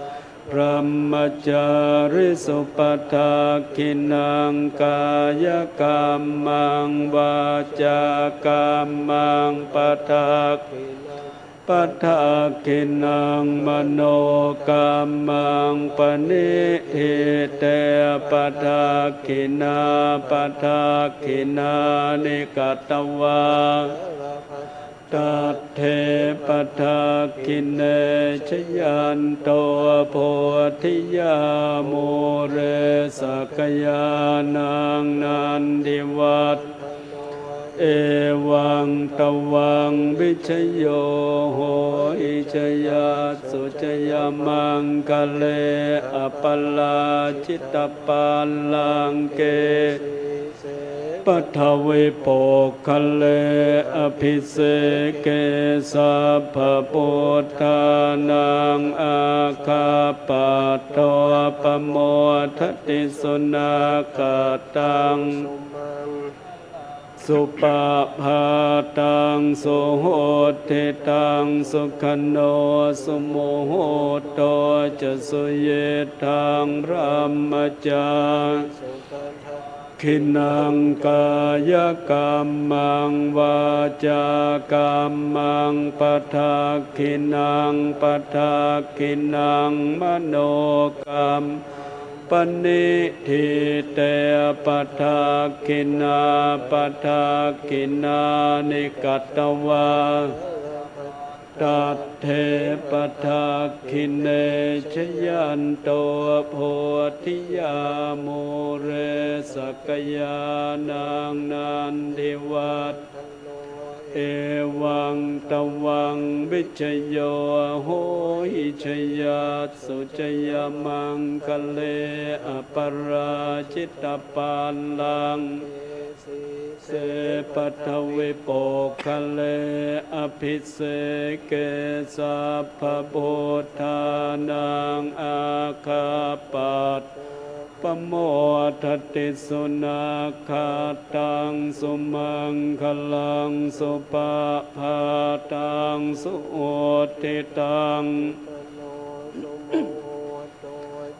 brahmacārisu. Padakkhiṇaṃ kāyakammaṃ, vācākammaṃ padakkhiṇaṃ, padakkhiṇaṃ manokammaṃ, paṇidhī te padakkhiṇā, padakkhiṇāni katvāna, labhantatthe padakkhiṇe. Jayanto bodhiyā mūle, sakyānaṃ nandivaḍḍhano, evaṃ tvaṃ vijayo hohi, jayassu jayamaṅgale, aparājitapallaṅke, sīse paṭhavipokkhare, abhiseke sabbabuddhānaṃ, aggappatto pamodati. Sunakkhattaṃ supabhātaṃ suhuṭṭhitaṃ, sukhaṇo sumuhutto ca, suyiṭṭhaṃ brahmacārisu. Padakkhiṇaṃ kāyakammaṃ, vācākammaṃ padakkhiṇaṃ, padakkhiṇaṃ manokammaṃ, paṇidhī te padakkhiṇā, padakkhiṇāni katvāna, labhantatthe padakkhiṇe. Jayanto bodhiyā mūle, sakyānaṃ nandivaḍḍhano, evaṃ tvaṃ vijayo hohi, jayassu jayamaṅgale, aparājitapallaṅke, sīse paṭhavipokkhare, abhiseke sabbabuddhānaṃ, aggappatto pamodati. Sunakkhattaṃ sumaṅgalaṃ, supabhātaṃ suhuṭṭhitaṃ, sukhaṇo sumuhutto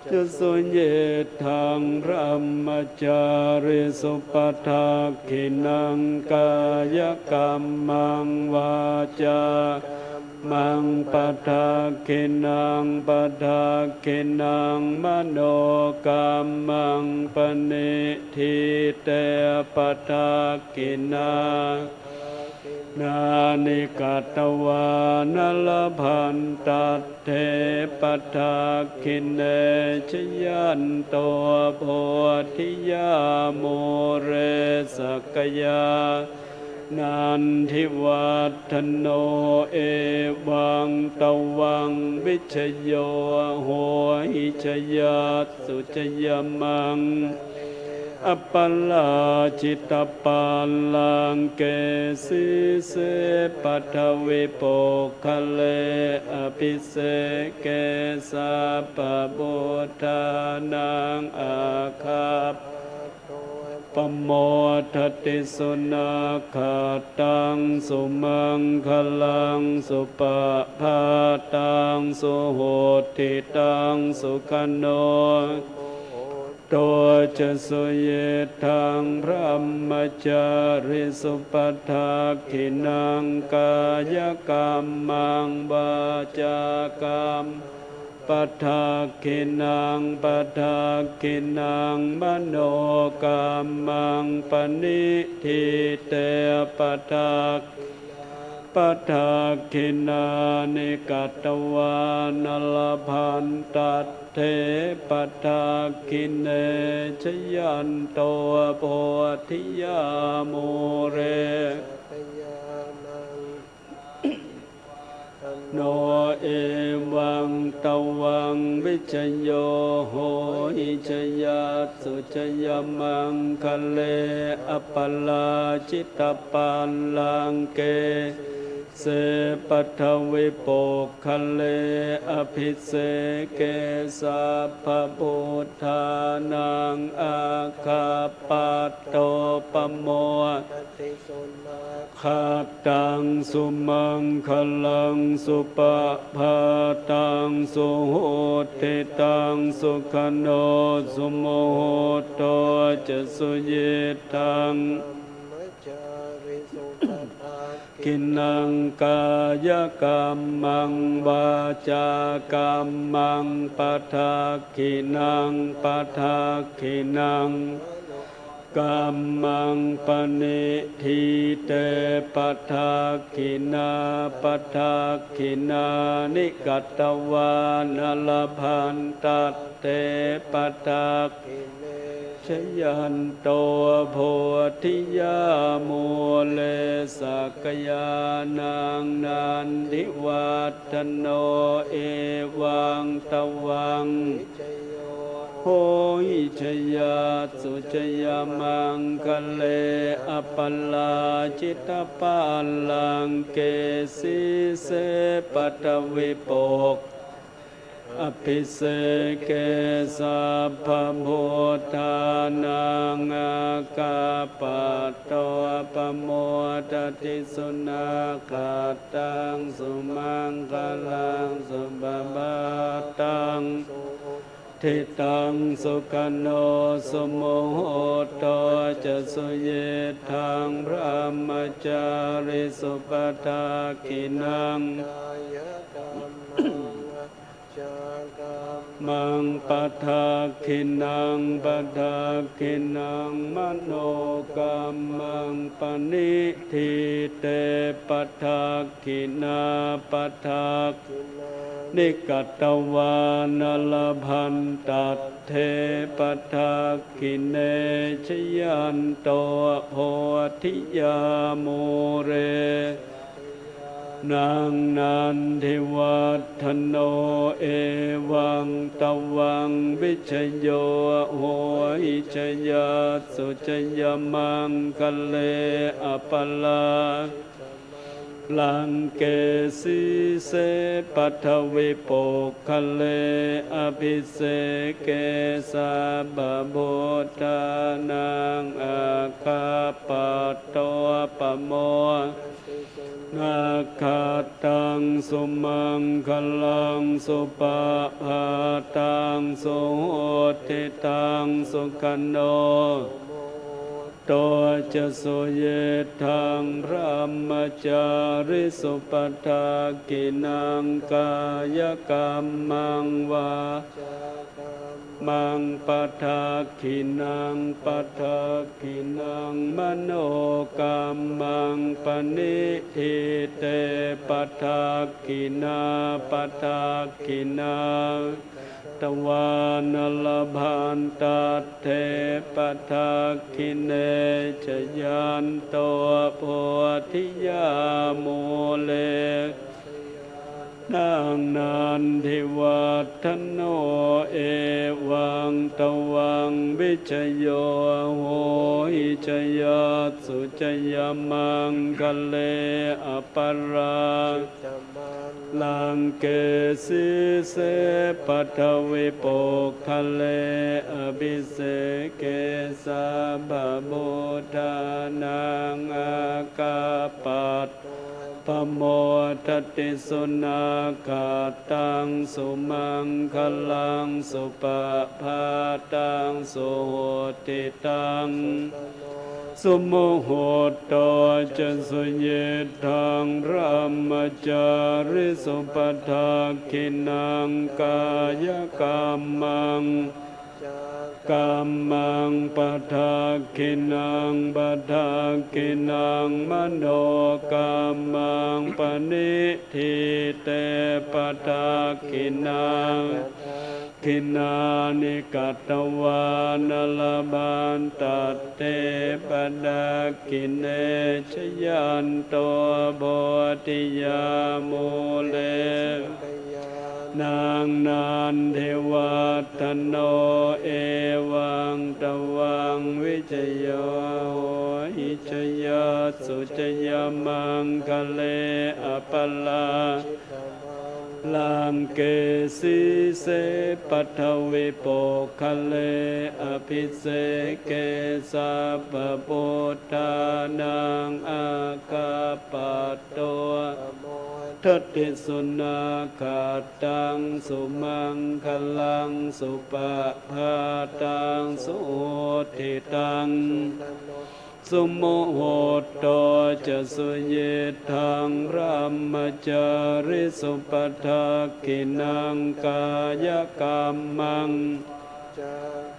ca, suyiṭṭhaṃ brahmacārisu. Padakkhiṇaṃ kāyakammaṃ, vācākammaṃ padakkhiṇaṃ, padakkhiṇaṃ manokammaṃ, paṇidhī te padakkhiṇā, nāni katvāna labhantatthe padakkhiṇe. Jayanto bodhiyā mūle sakyānaṃ nandivaḍḍhano, evaṃ tvaṃ vijayo hohi jayassu jayamaṅgale, aparājitapallaṅke sīse paṭhavipokkhare abhiseke sabbabuddhānaṃ aggappatto pamodati. Sunakkhattaṃ sumaṅgalaṃ supabhātaṃ suhuṭṭhitaṃ sukhaṇo sumuhutto ca suyiṭṭhaṃ brahmacārisu. Padakkhiṇaṃ kāyakammaṃ vācākammaṃ padakkhiṇaṃ padakkhiṇaṃ manokammaṃ paṇidhī te padakkhiṇā padakkhiṇāni katvāna labhantatthe padakkhiṇe. Jayanto bodhiyā mūle no, evaṃ tvaṃ vijayo hohi jayassu jayamaṅgale, aparājitapallaṅke sīse paṭhavipokkhare abhiseke sabbabuddhānaṃ aggappatto pamodati. Sunakkhattaṃ khattaṃ sumaṅgalaṃ supabhātaṃ suhuṭṭhitaṃ sukhaṇo sumuhutto ca suyiṭṭhaṃ brahmacārisu. Padakkhiṇaṃ kāyakammaṃ vācākammaṃ padakkhiṇaṃ padakkhiṇaṃ kammaṃ paṇidhī te padakkhiṇā padakkhiṇāni katvāna labhantatthe padakkhiṇe. Jayanto bodhiyā mūle sakyānaṃ nandivaḍḍhano, evaṃ tvaṃ vijayo hohi jayassu jayamaṅgale, aparājitapallaṅke sīse paṭhavipokkhare abhiseke sabbabuddhānaṃ aggappatto pamodati. Sunakkhattaṃ sumaṅgalaṃ supabhātaṃ suhuṭṭhitaṃ sukhaṇo sumuhutto ca suyiṭṭhaṃ brahmacārisu. Padakkhiṇaṃ kāyakammaṃ vācākammaṃ padakkhiṇaṃ padakkhiṇaṃ manokammaṃ paṇidhī te padakkhiṇā padakkhiṇāni katvāna labhantatthe padakkhiṇe. Jayanto bodhiyā mūle sakyānaṃ nandivaḍḍhano, evaṃ tvaṃ vijayo hohi jayassu jayamaṅgale, aparājitapallaṅke sīse paṭhavipokkhare abhiseke sabbabuddhānaṃ aggappatto pamodati. Sunakkhattaṃ sumaṅgalaṃ supabhātaṃ suhuṭṭhitaṃ sukhaṇo to ca suyiṭṭhaṃ brahmacārisu padakkhiṇaṃ kāyakammaṃ vācākammaṃ padakkhiṇaṃ padakkhiṇaṃ manokammaṃ paṇidhī te padakkhiṇā padakkhiṇā katvāna labhantatthe padakkhiṇe jayanto bodhiyā mūle sakyānaṃ nandivaḍḍhano evaṃ tvaṃ vijayo hohi jayassu jayamaṅgale aparā laṅke sīse paṭhavipokkhare abhiseke sabbabuddhānaṃ aggappatto pamodati. Sunakkhattaṃ sumaṅgalaṃ supabhātaṃ suhuṭṭhitaṃ sumuhutto ca suyiṭṭhaṃ brahmacārisu padakkhiṇaṃ kāyakammaṃ kammaṃ padakkhiṇaṃ padakkhiṇaṃ manokammaṃ paṇidhī te padakkhiṇā dakkhiṇāni katvāna labhantatthe padakkhiṇe jayanto bodhiyā mūle sakyānaṃ nandivaḍḍhano evaṃ tvaṃ vijayo hohi jayassu jayamaṅgale aparā laṅke sīse paṭhavipokkhare abhiseke sabbabuddhānaṃ aggappatto pamodati. Sunakkhattaṃ sumaṅgalaṃ supabhātaṃ suhuṭṭhitaṃ sumuhutto ca suyiṭṭhaṃ brahmacārisu padakkhiṇaṃ kāyakammaṃ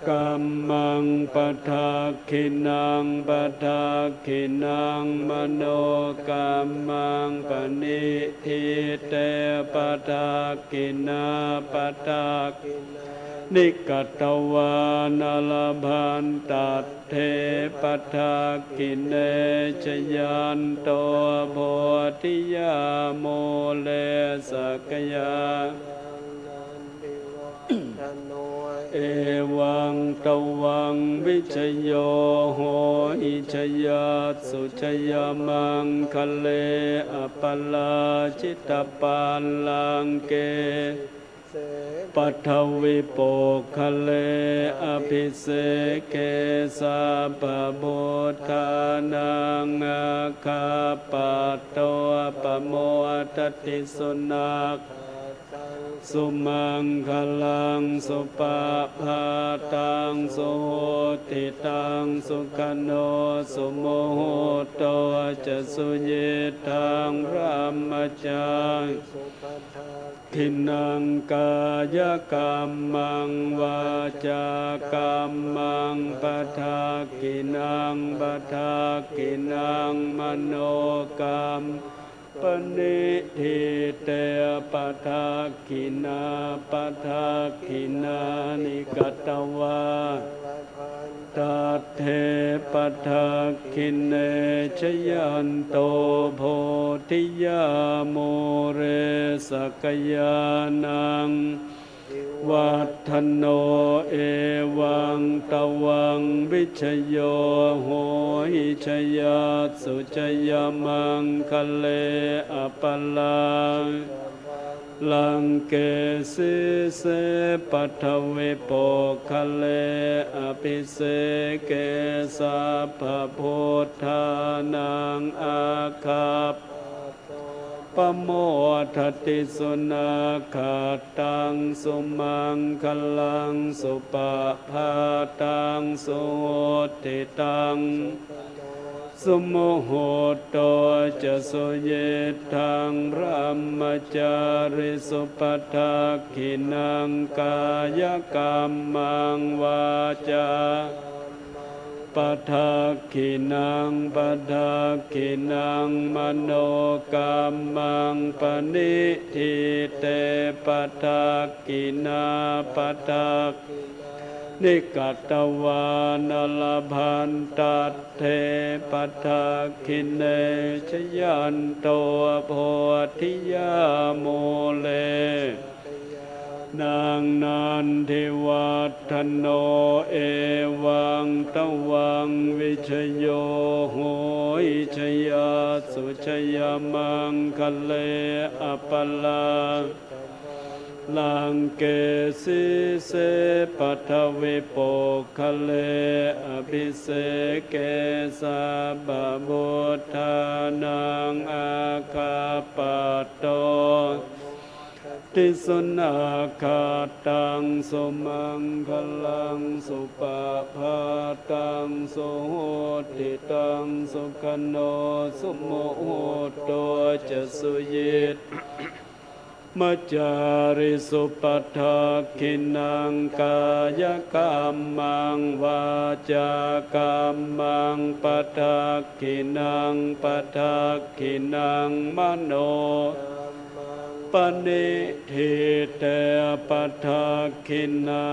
kammaṃ padakkhiṇaṃ padakkhiṇaṃ manokammaṃ paṇidhī te padakkhiṇā padakkhiṇāni katvāna labhantat te padakkhiṇe jayanto bodhiyā mūle sakyānaṃ nandivaḍḍhano evaṃ tvaṃ vijayo hohi jayassu jayamaṅgale aparājitapallaṅke sīse paṭhavipokkhare abhiseke sabbabuddhānaṃ aggappatto pamodati. Sunakkhattaṃ sumaṅgalaṃ supabhātaṃ suhuṭṭhitaṃ sukhaṇo sumuhutto ca suyiṭṭhaṃ brahmacārisu padakkhiṇaṃ kāyakammaṃ vācākammaṃ padakkhiṇaṃ padakkhiṇaṃ manokammaṃ paṇidhī te padakkhiṇā padakkhiṇāni katvāna labhantatthe padakkhiṇe jayanto bodhiyā mūle sakyānaṃ nandivaḍḍhano evaṃ tvaṃ vijayo hohi jayassu jayamaṅgale aparā laṅke sīse paṭhavipokkhare abhiseke sabbabuddhānaṃ aggappatto pamodati. Sunakkhattaṃ sumaṅgalaṃ supabhātaṃ suhuṭṭhitaṃ, sumuhutto ca suyiṭṭhaṃ brahmacārisu. Padakkhiṇaṃ kāyakammaṃ vācā padakkhiṇaṃ, padakkhiṇaṃ manokammaṃ paṇidhī te padakkhiṇā. Padakkhiṇāni katvāna labhantatthe padakkhiṇe. Jayanto bodhiyā mūle sakyānaṃ nandivaḍḍhano, evaṃ tvaṃ vijayo hohi jayassu jayamaṅgale. Aparājitapallaṅke sīse paṭhavipokkhare abhiseke sabbabuddhānaṃ aggappatto pamodati. Sunakkhattaṃ sumaṅgalaṃ supabhātaṃ suhuṭṭhitaṃ, sukhaṇo sumuhutto ca suyiṭṭhaṃ brahmacārisu. Padakkhiṇaṃ kāyakammaṃ vācākammaṃ padakkhiṇaṃ, padakkhiṇaṃ manokammaṃ paṇidhī te padakkhiṇā.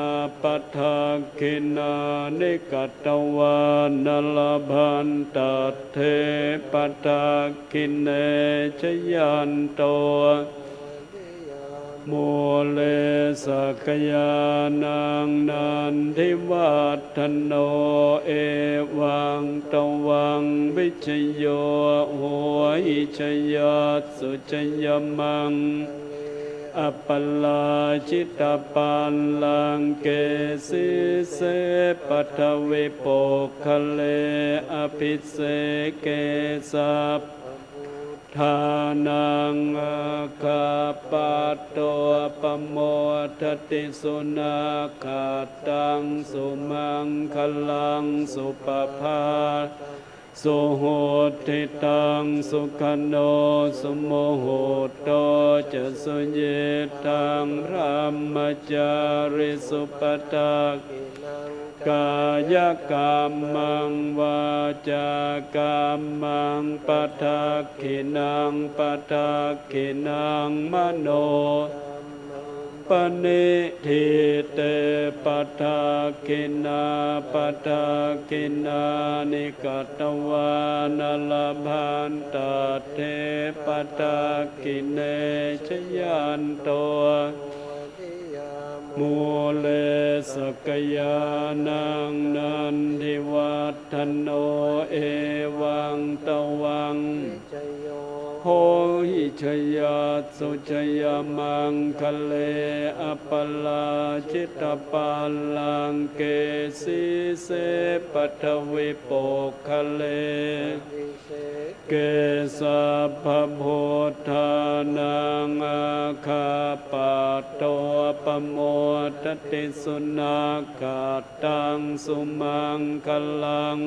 Padakkhiṇāni katvāna labhantatthe padakkhiṇe. Jayanto bodhiyā mūle sakyānaṃ nandivaḍḍhano, evaṃ tvaṃ vijayo hohi jayassu jayamaṅgale. Aparājitapallaṅke sīse paṭhavipokkhare abhiseke sabbabuddhānaṃ aggappatto pamodati. Sunakkhattaṃ sumaṅgalaṃ supabhātaṃ suhuṭṭhitaṃ, sukhaṇo sumuhutto ca suyiṭṭhaṃ brahmacārisu. Padakkhiṇaṃ kāyakammaṃ vācākammaṃ padakkhiṇaṃ, padakkhiṇaṃ manokammaṃ paṇidhī te padakkhiṇā. Padakkhiṇāni katvāna labhantatthe padakkhiṇe. Jayanto bodhiyā mūle sakyānaṃ nandivaḍḍhano, evaṃ tvaṃ vijayo hohi jayassu jayamaṅgale. Aparājitapallaṅke sīse paṭhavipokkhare abhiseke sabbabuddhānaṃ aggappatto pamodati. Sunakkhattaṃ sumaṅgalaṃ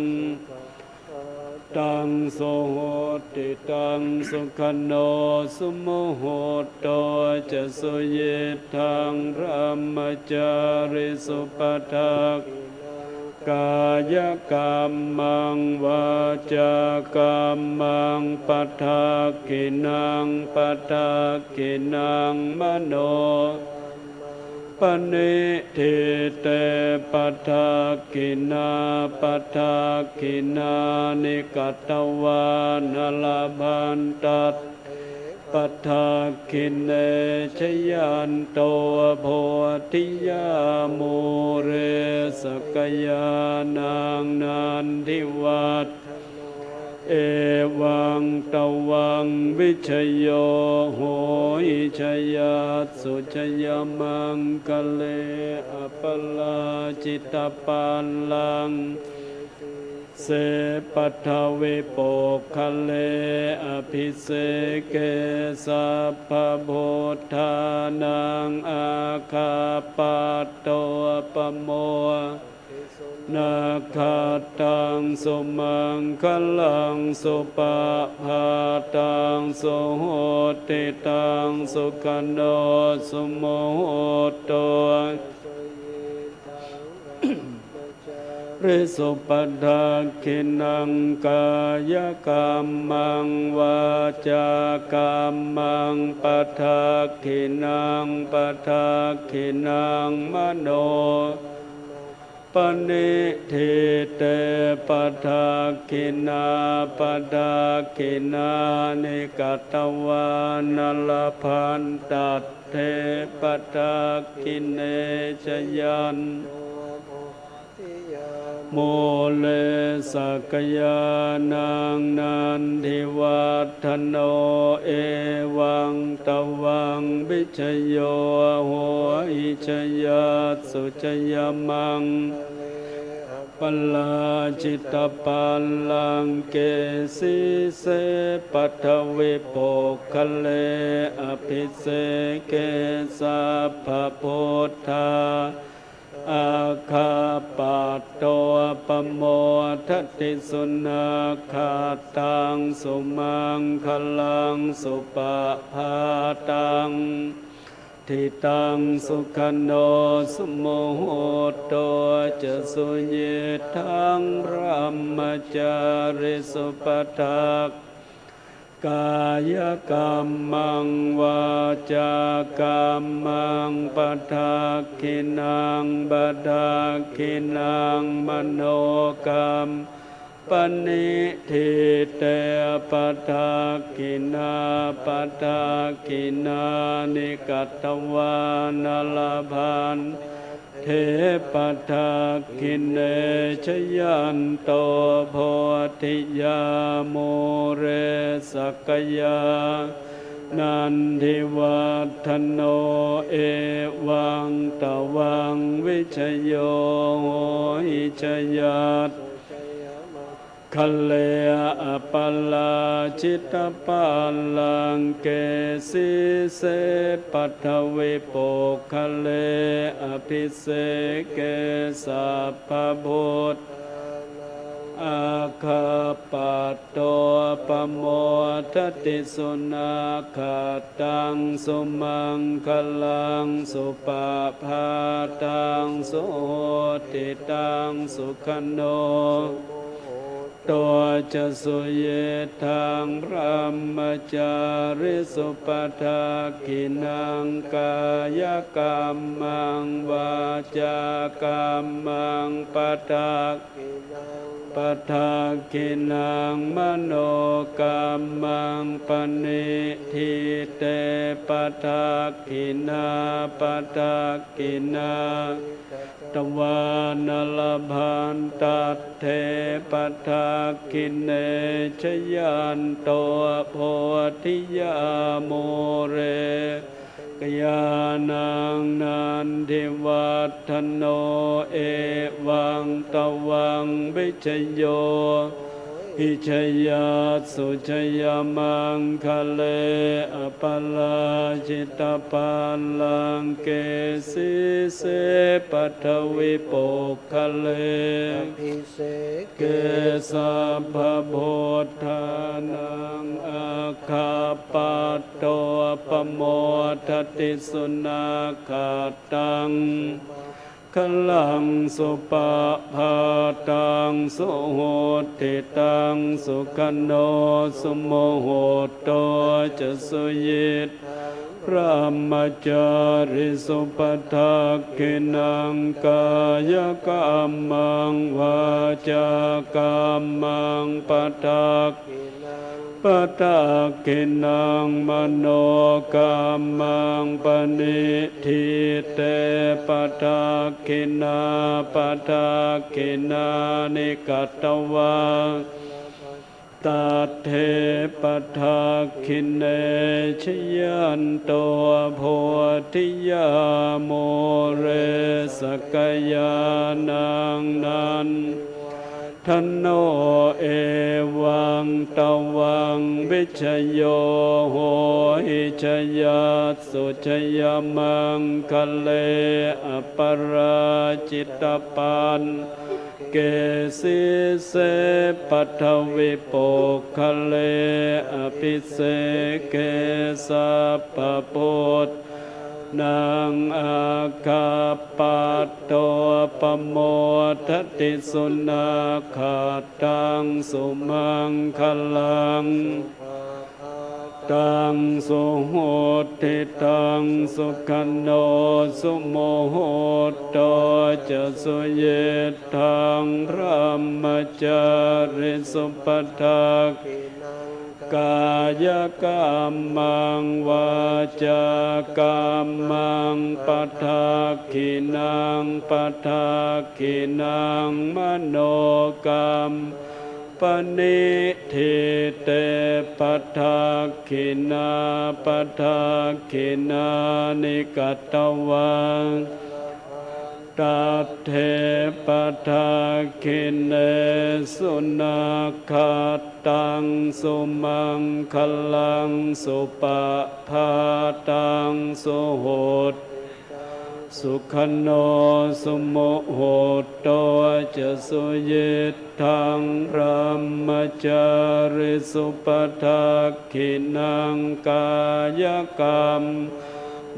taṃ suhuṭṭhitaṃ, sukhaṇo sumuhutto ca suyiṭṭhaṃ brahmacārisu. Padakkhiṇaṃ kāyakammaṃ vācākammaṃ padakkhiṇaṃ, padakkhiṇaṃ manokammaṃ paṇidhī te padakkhiṇā. Padakkhiṇāni katvāna labhantatthe padakkhiṇe. Jayanto bodhiyā mūle sakyānaṃ nandivaḍḍhano, evaṃ tvaṃ vijayo hohi jayassu jayamaṅgale. Aparājitapallaṅke se paṭhavipokkhare abhiseke sabbabuddhānaṃ aggappatto pamo nakkhattaṃ sumaṅgalaṃ supabhātaṃ suhuṭṭhitaṃ sukhaṇo sumuhutto risu padakkhiṇaṃ kāyakammaṃ vācākammaṃ padakkhiṇaṃ padakkhiṇaṃ mano paṇidhī te padakkhiṇā padakkhiṇāni katvāna labhantat te padakkhiṇe jayan mūle sakyānaṃ nandivaḍḍhano evaṃ tvaṃ vijayo hohi jayassu jayamaṅ parājitapallaṅke sīse paṭhavipokkhare abhiseke sabbabuddhā aggappatto pamodati sunakkhattaṃ sumaṅgalaṃ supabhātaṃ suhuṭṭhitaṃ sukhaṇo sumuhutto ca suyiṭṭhaṃ brahmacārisu padak kāyakammaṃ vācākammaṃ padakkhiṇaṃ padakkhiṇaṃ manokammaṃ paṇidhī te padakkhiṇā padakkhiṇāni katvāna labhan te padakkhiṇe jayanto bodhiyā mūle sakyānaṃ nandivaḍḍhano evaṃ tvaṃ vijayo hohi jayassu jayamaṅgale aparājitapallaṅke sīse paṭhavipokkhare abhiseke sabbabuddhānaṃ aggappatto pamodati sunakkhattaṃ sumaṅgalaṃ supabhātaṃ suhuṭṭhitaṃ sukhaṇo to ca suyiṭṭhaṃ brahmacārisu padakkhiṇaṃ kāyakammaṃ vācākammaṃ padakkhiṇaṃ padakkhiṇaṃ manokammaṃ paṇidhī te padakkhiṇā padakkhiṇā katvāna labhantat te padakkhiṇe jayanto bodhiyā mūle sakyānaṃ nandivaḍḍhano evaṃ tvaṃ vijayo hohi jayassu jayamaṅgale aparājitapallaṅke sīse paṭhavipokkhare abhiseke sabbabuddhānaṃ aggappatto pamodati sunakkhattaṃ sumaṅgalaṃ supabhātaṃ suhuṭṭhitaṃ sukhaṇo sumuhutto ca suyiṭṭhaṃ brahmacārisu padakkhiṇaṃ kāyakammaṃ vācākammaṃ padakkhiṇaṃ padakkhiṇaṃ manokammaṃ paṇidhī te padakkhiṇā padakkhiṇāni katvāna labhantat te padakkhiṇe jayanto bodhiyā mūle sakyānaṃ nandivaḍḍhano Dano evaṃ tvaṃ vijayo hohi jayassu jayamaṅgale aparājitapallaṅke sīse paṭhavipokkhare abhiseke sabbabuddhānaṃ aggappatto pamodati. Sunakkhattaṃ sumaṅgalaṃ taṃ suhuṭṭhitaṃ sukhaṇo sumuhutto ca suyiṭṭhaṃ brahmacārisu. Padakkhiṇaṃ kāyakammaṃ vācākammaṃ padakkhiṇaṃ padakkhiṇaṃ manokammaṃ paṇidhī te padakkhiṇā padakkhiṇāni katvāna labhantatthe padakkhiṇe. Sunakkhattaṃ sumaṅgalaṃ supabhātaṃ suhuṭṭhitaṃ sukhaṇo sumuhutto ca suyiṭṭhaṃ brahmacārisu. Padakkhiṇaṃ kāyakammaṃ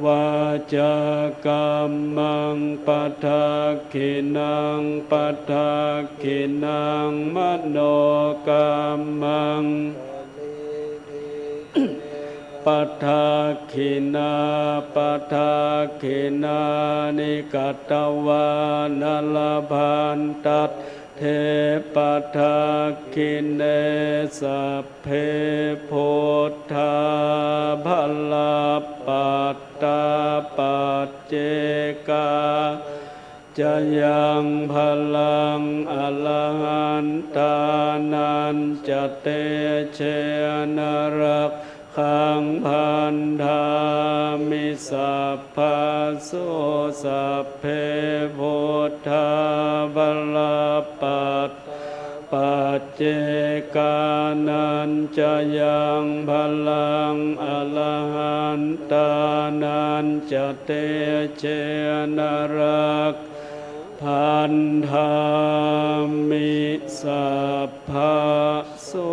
vācākammaṃ padakkhiṇaṃ padakkhiṇaṃ manokammaṃ padakkhiṇā padakkhiṇāni katvāna labhantatthe padakkhiṇe. Sabbe buddhā balappattā paccekā ca yaṃ balaṃ arahantānañca tejena rakkhaṃ bandhāmi sabbaso. Sabbe buddhā balappattā paccekānañca yaṃ balaṃ arahantānañca tejena rakkhaṃ bandhāmi sabbaso.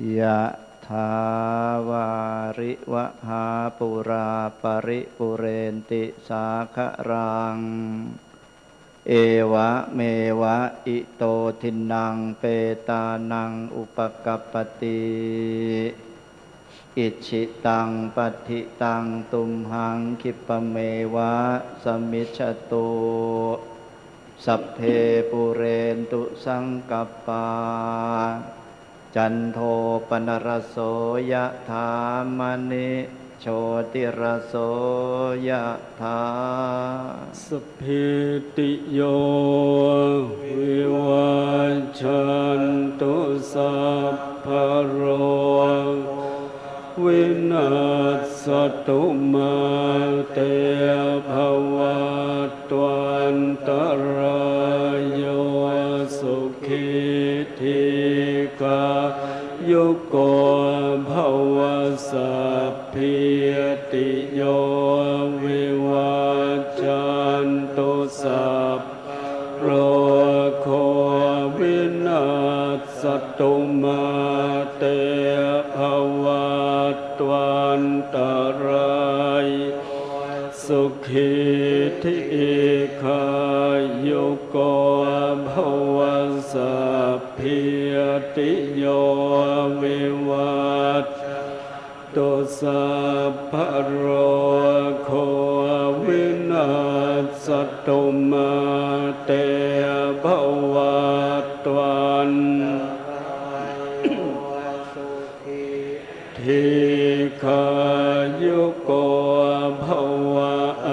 Yathā vārivahā vahā pūrā paripūrenti sāgaraṃ. Evameva ito dinnaṃ petānaṃ upakappati. Icchitaṃ patthitaṃ tumhaṃ khippameva samijjhatu. Sabbe pūrentu saṅkappā, cando paṇṇaraso yathā, maṇi jotiraso yathā. Sabbītiyo vivajjantu, sabbarogo vinassatu, mā te bhavatvantarāyo, sukhī dīghāyuko bhava. Sabbītiyo vivajjantu, sabbarogo vinassatu, mā te bhavatvantarāyo, sukhī dīghāyuko bhava. Sabbītiyo vivajjantu, sabbarogo vinassatu, mā te bhavatvantarāyo, sukhī dīghāyuko bhava.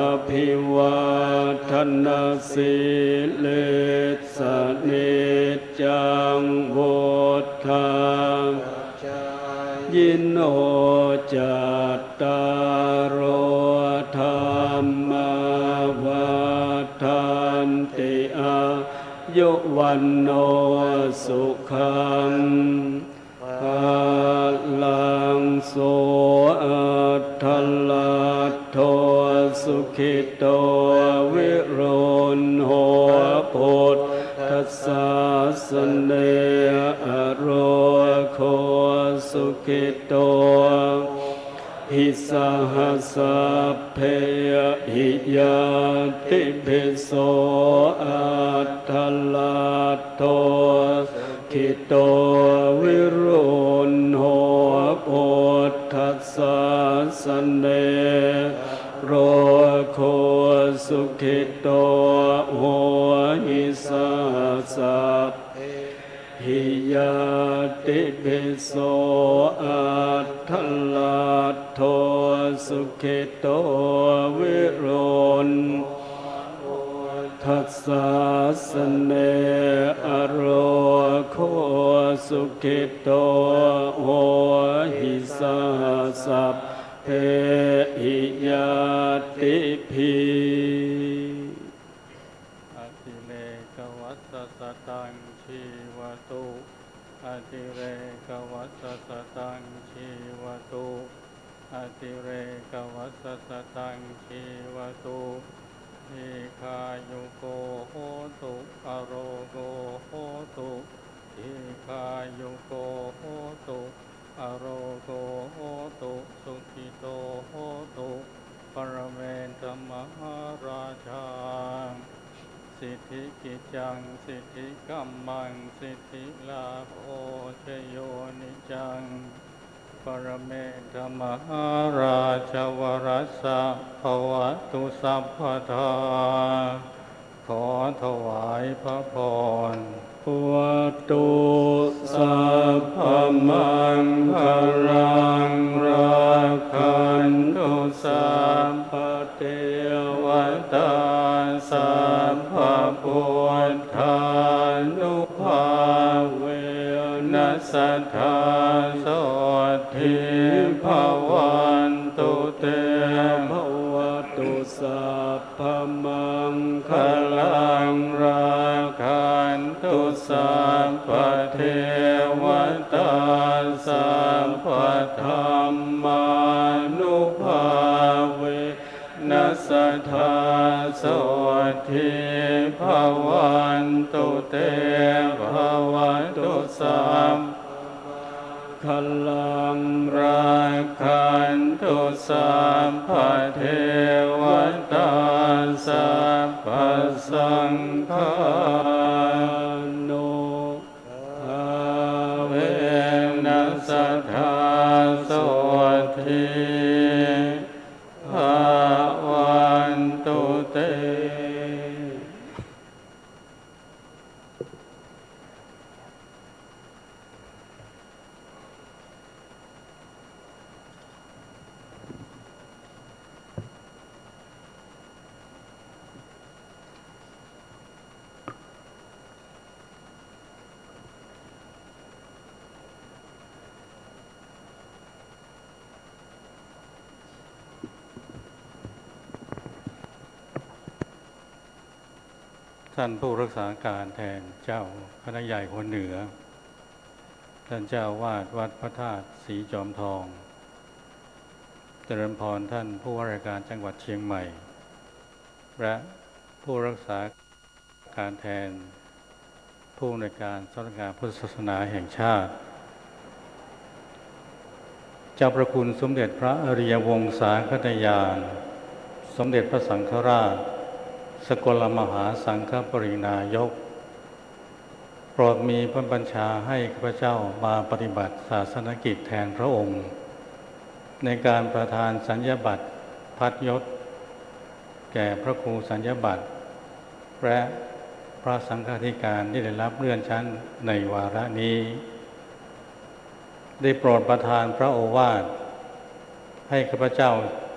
Abhivādanasīlissa niccaṃ vuḍḍhāpacāyino, cattāro dhammā vaḍḍhanti: āyu vaṇṇo sukhaṃ balaṃ. So atthaladdho sukhito viruḷho buddhasāsane, arogo sukhito hohi saha sabbehi ñātibhi. So atthaladdho sukhito viruḷho buddhasāsane, arogo sukhito hohi saha sabbehi ñātibhi. So atthaladdho sukhito viruḷho buddhasāsane, arogo sukhito hohi saha sabbehi ñātibhi. Atirekavassa sataṃ jīvatu. Atirekavassa sataṃ jīvatu. Atirekavassa sataṃ jīvatu. Dīghāyuko hotu, arogo hotu. Dīghāyuko hotu, arogo hotu, sukhito hotu. Parametthamahārājā, siddhikiccaṃ siddhikammaṃ siddhilābho jayo niccaṃ. Parametthamahārājavaraṃ bhavatu sabbadā. ขอถวายพระพร Bhavatu sabbamaṅgalaṃ, rakkhantu sabbadevatā, sabbabuddhānubhāvena sadā sotthī bhavantu te. Bhavatu sabbamaṅgalaṃ, rakkhantu sabbadevatā, sabbadhammānubhāvena sadā sotthī bhavantu te. Bhavatu sabbamaṅgalaṃ, rakkhan tu sabbadevatā sabbasaṅghā nubhāvena sadā sotthī bhavantu te. ท่านผู้รักษาการแทนเจ้าคณะใหญ่หัวเหนือ ท่านเจ้าอาวาสวัดพระธาตุสีจอมทอง เจริญพรท่านผู้ว่าราชการจังหวัดเชียงใหม่ และผู้รักษาการแทนผู้อำนวยการสำนักงานพุทธศาสนาแห่งชาติ เจ้าพระคุณสมเด็จพระอริยวงศาคณาจารย์ สมเด็จพระสังฆราช สกลมหาสังฆปริณายก โปรดมีพระบัญชาให้ข้าพเจ้ามาปฏิบัติศาสนกิจแทนพระองค์ ในการประทานสัญญาบัตรพัดยศ แก่พระครูสัญญาบัตร และพระสังฆาธิการที่ได้รับเลื่อนชั้นในวาระนี้ ได้โปรดประทานพระโอวาทให้ข้าพเจ้า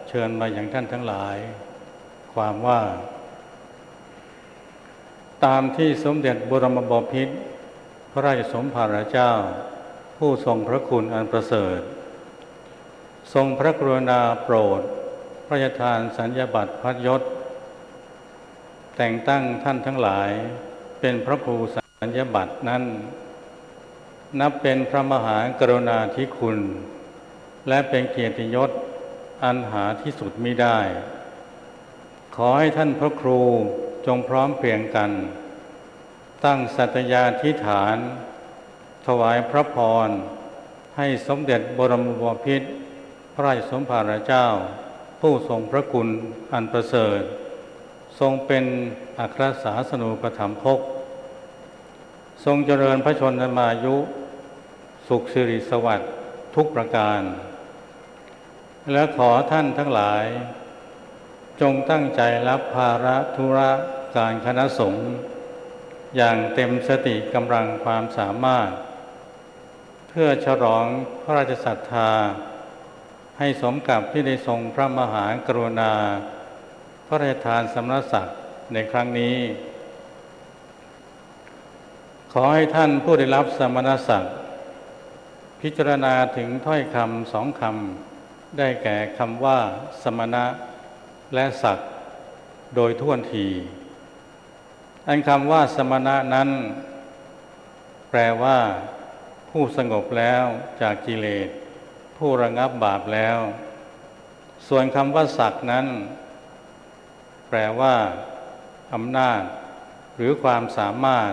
เชิญมายังท่านทั้งหลาย ความว่า ตามที่สมเด็จบรมบพิตรพระราชสมภารเจ้า ผู้ทรงพระคุณอันประเสริฐ ทรงพระกรุณาโปรดพระราชทานสัญญาบัตรพัดยศ แต่งตั้งท่านทั้งหลายเป็นพระครูสัญญาบัตรนั้น นับเป็นพระมหากรุณาธิคุณ และเป็นเกียรติยศอันหาที่สุดมิได้ ขอให้ท่านพระครูจงพร้อมเพรียงกัน ตั้งสัตยาธิษฐาน ถวายพระพรให้สมเด็จบรมบพิตรพระราชสมภารเจ้า ผู้ทรงพระคุณอันประเสริฐ ทรงเป็นอัครสาสนูปถัมภก ทรงเจริญพระชนมายุ สุขสิริสวัสดิ์ทุกประการ และขอท่านทั้งหลาย จงตั้งใจรับภาระธุระการคณะสงฆ์ อย่างเต็มสติกำลังความสามารถ เพื่อฉลองพระราชศรัทธา ให้สมกับที่ได้ทรงพระมหากรุณา พระราชทานสมณศักดิ์ในครั้งนี้ ขอให้ท่านผู้ได้รับสมณศักดิ์ พิจารณาถึงถ้อยคำสองคำ ได้แก่คำว่าสมณะ และศักดิ์ โดยถ้วนทีอันคำว่าสมณะนั้น แปลว่า ผู้สงบแล้วจากกิเลส ผู้ระงับบาปแล้ว ส่วนคำว่าศักดิ์นั้น แปลว่า อำนาจ หรือความสามารถ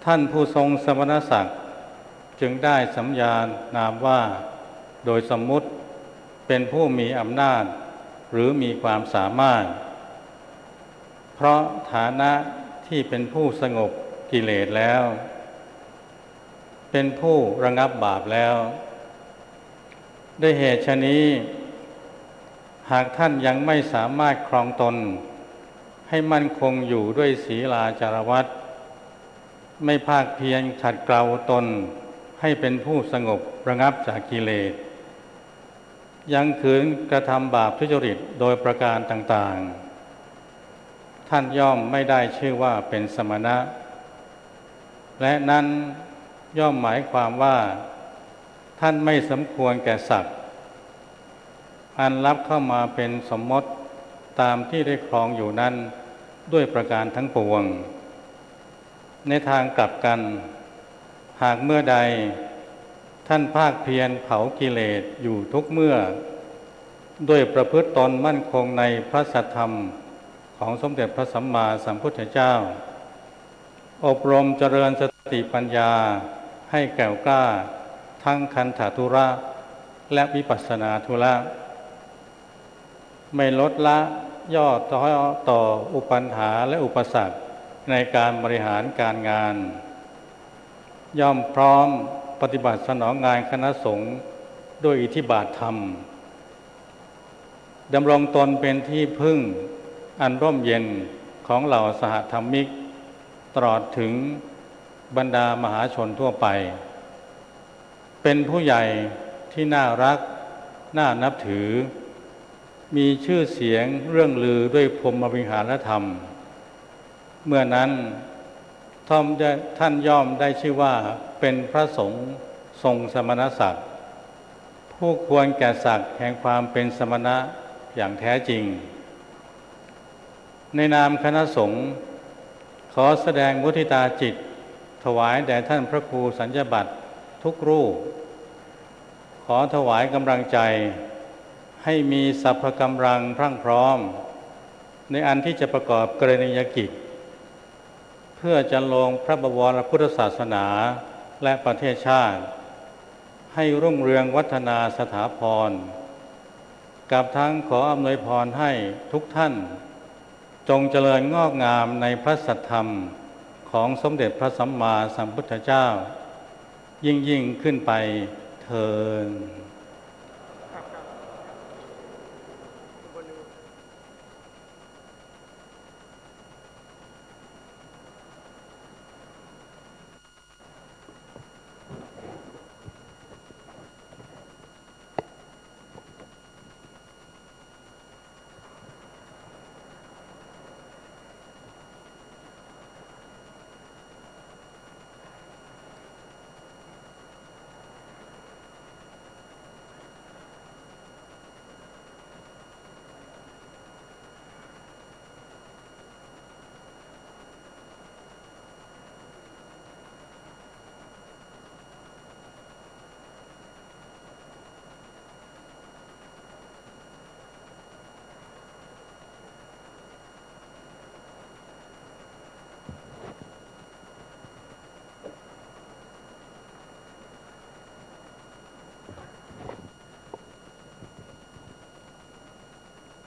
ท่านผู้ทรงสมณศักดิ์ จึงได้สัญญานามว่า โดยสมมุติ เป็นผู้มีอำนาจ หรือมีความสามารถ เพราะฐานะที่เป็นผู้สงบกิเลสแล้ว เป็นผู้ระงับบาปแล้ว ด้วยเหตุฉะนี้ หากท่านยังไม่สามารถครองตน ให้มั่นคงอยู่ด้วยศีลาจารวัตร ไม่ภาคเพียรขัดเกลาตนให้เป็นผู้สงบระงับจากกิเลส ยังขืนกระทำบาปทุจริตโดยประการต่างๆ ท่านย่อมไม่ได้ชื่อว่าเป็นสมณะ และนั้นย่อมหมายความว่า ท่านไม่สมควรแก่ศักดิ์ อันรับเข้ามาเป็นสมมติตามที่ได้ครองอยู่นั้น ด้วยประการทั้งปวง ในทางกลับกัน หากเมื่อใด ท่านภาคเพียรเผากิเลสอยู่ทุกเมื่อ ด้วยประพฤติตนมั่นคงในพระสัทธรรมของสมเด็จพระสัมมาสัมพุทธเจ้า อบรมเจริญสติปัญญาให้แกล้วกล้าทั้งคันธทุระ และวิปัสสนาธุระ ไม่ลดละย่อท้อต่ออุปัญหาและอุปสรรคในการบริหารการงาน ย่อมพร้อมปฏิบัติสนองงานคณะสงฆ์ด้วยอิทธิบาทธรรม ดำรงตนเป็นที่พึ่งอันร่มเย็นของเหล่าสหธรรมิก ตลอดถึงบรรดามหาชนทั่วไป เป็นผู้ใหญ่ที่น่ารัก น่านับถือ มีชื่อเสียงเรื่องลือด้วยพรหมวิหารธรรม เมื่อนั้นท่อมได้ท่านย่อมได้ชื่อว่าเป็นพระสงฆ์ทรงสมณศักดิ์ ผู้ควรแก่ศักดิ์แห่งความเป็นสมณะอย่างแท้จริง ในนามคณะสงฆ์ ขอแสดงมุทิตาจิต ถวายแด่ท่านพระครูสัญญบัตรทุกรูป ขอถวายกำลังใจ ให้มีสรรพกำลังพรั่งพร้อม ในอันที่จะประกอบกรณียกิจ เพื่อจะลงพระบวรพุทธศาสนาและประเทศชาติ ให้รุ่งเรืองวัฒนาสถาพร กับทั้งขออำนวยพรให้ทุกท่าน จงเจริญงอกงามในพระสัทธรรมของสมเด็จพระสัมมาสัมพุทธเจ้า ยิ่งๆ ขึ้นไปเทอญ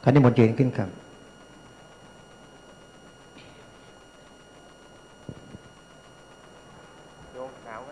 ขอนิมนต์ยืนขึ้นครับ โยมหนาวไหม?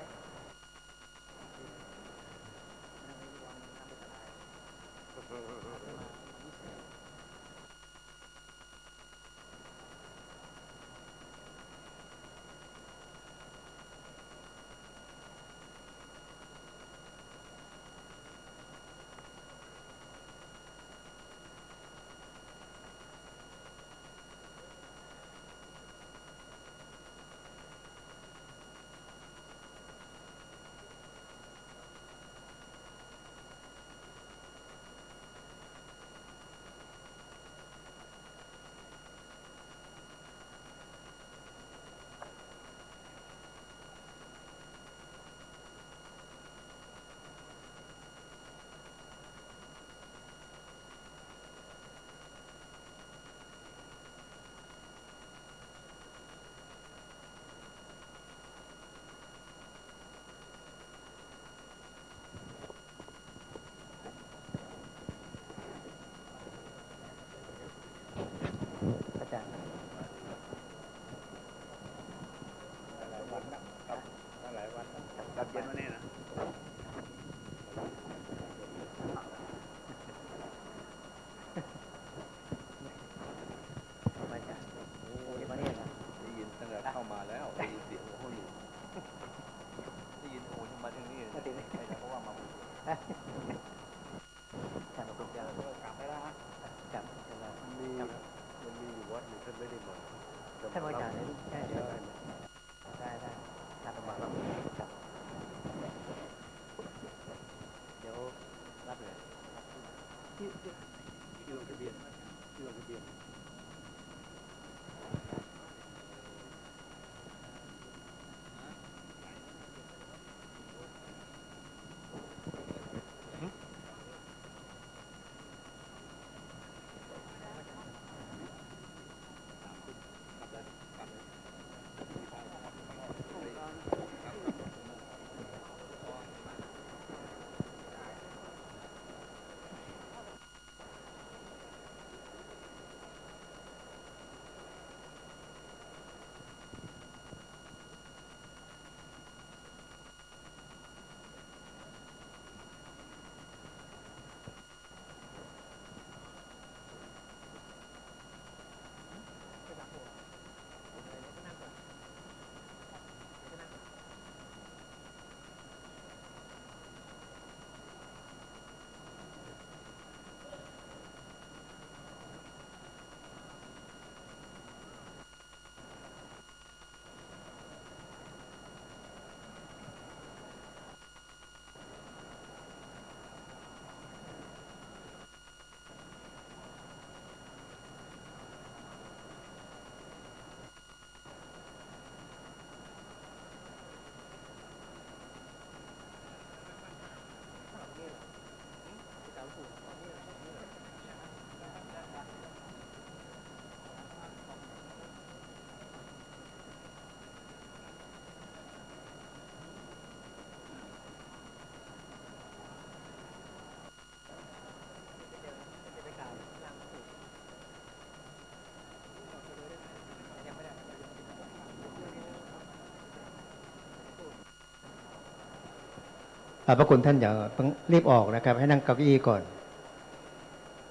ขอบพระคุณท่าน อย่าเพิ่งรีบออกนะครับ ให้นั่งเก้าอี้ก่อน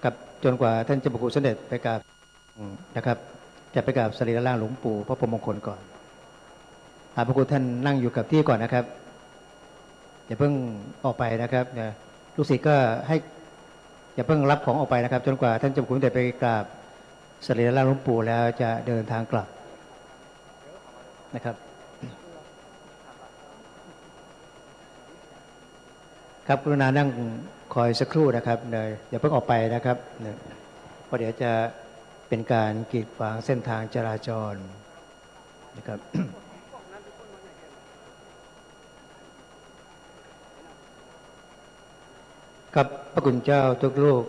ครับ จนกว่าท่านเจ้าพระคุณสมเด็จไปกราบ อืม นะครับ จะไปกราบสรีระร่างหลวงปู่พระพรหมมงคลก่อน ขอบพระคุณท่าน นั่งอยู่กับที่ก่อนนะครับ อย่าเพิ่งออกไปนะครับนะ ลูกศิษย์ก็ให้ อย่าเพิ่งรับของออกไปนะครับ จนกว่าท่านเจ้าพระคุณสมเด็จไปกราบสรีระร่างหลวงปู่แล้วจะเดินทางกลับนะครับ ครับ กรุณานั่งคอยสักครู่นะครับนะ อย่าเพิ่งออกไปนะครับนะ เพราะเดี๋ยวจะเป็นการกีดขวางเส้นทางจราจรนะครับ ครับ พระคุณเจ้าทุกรูป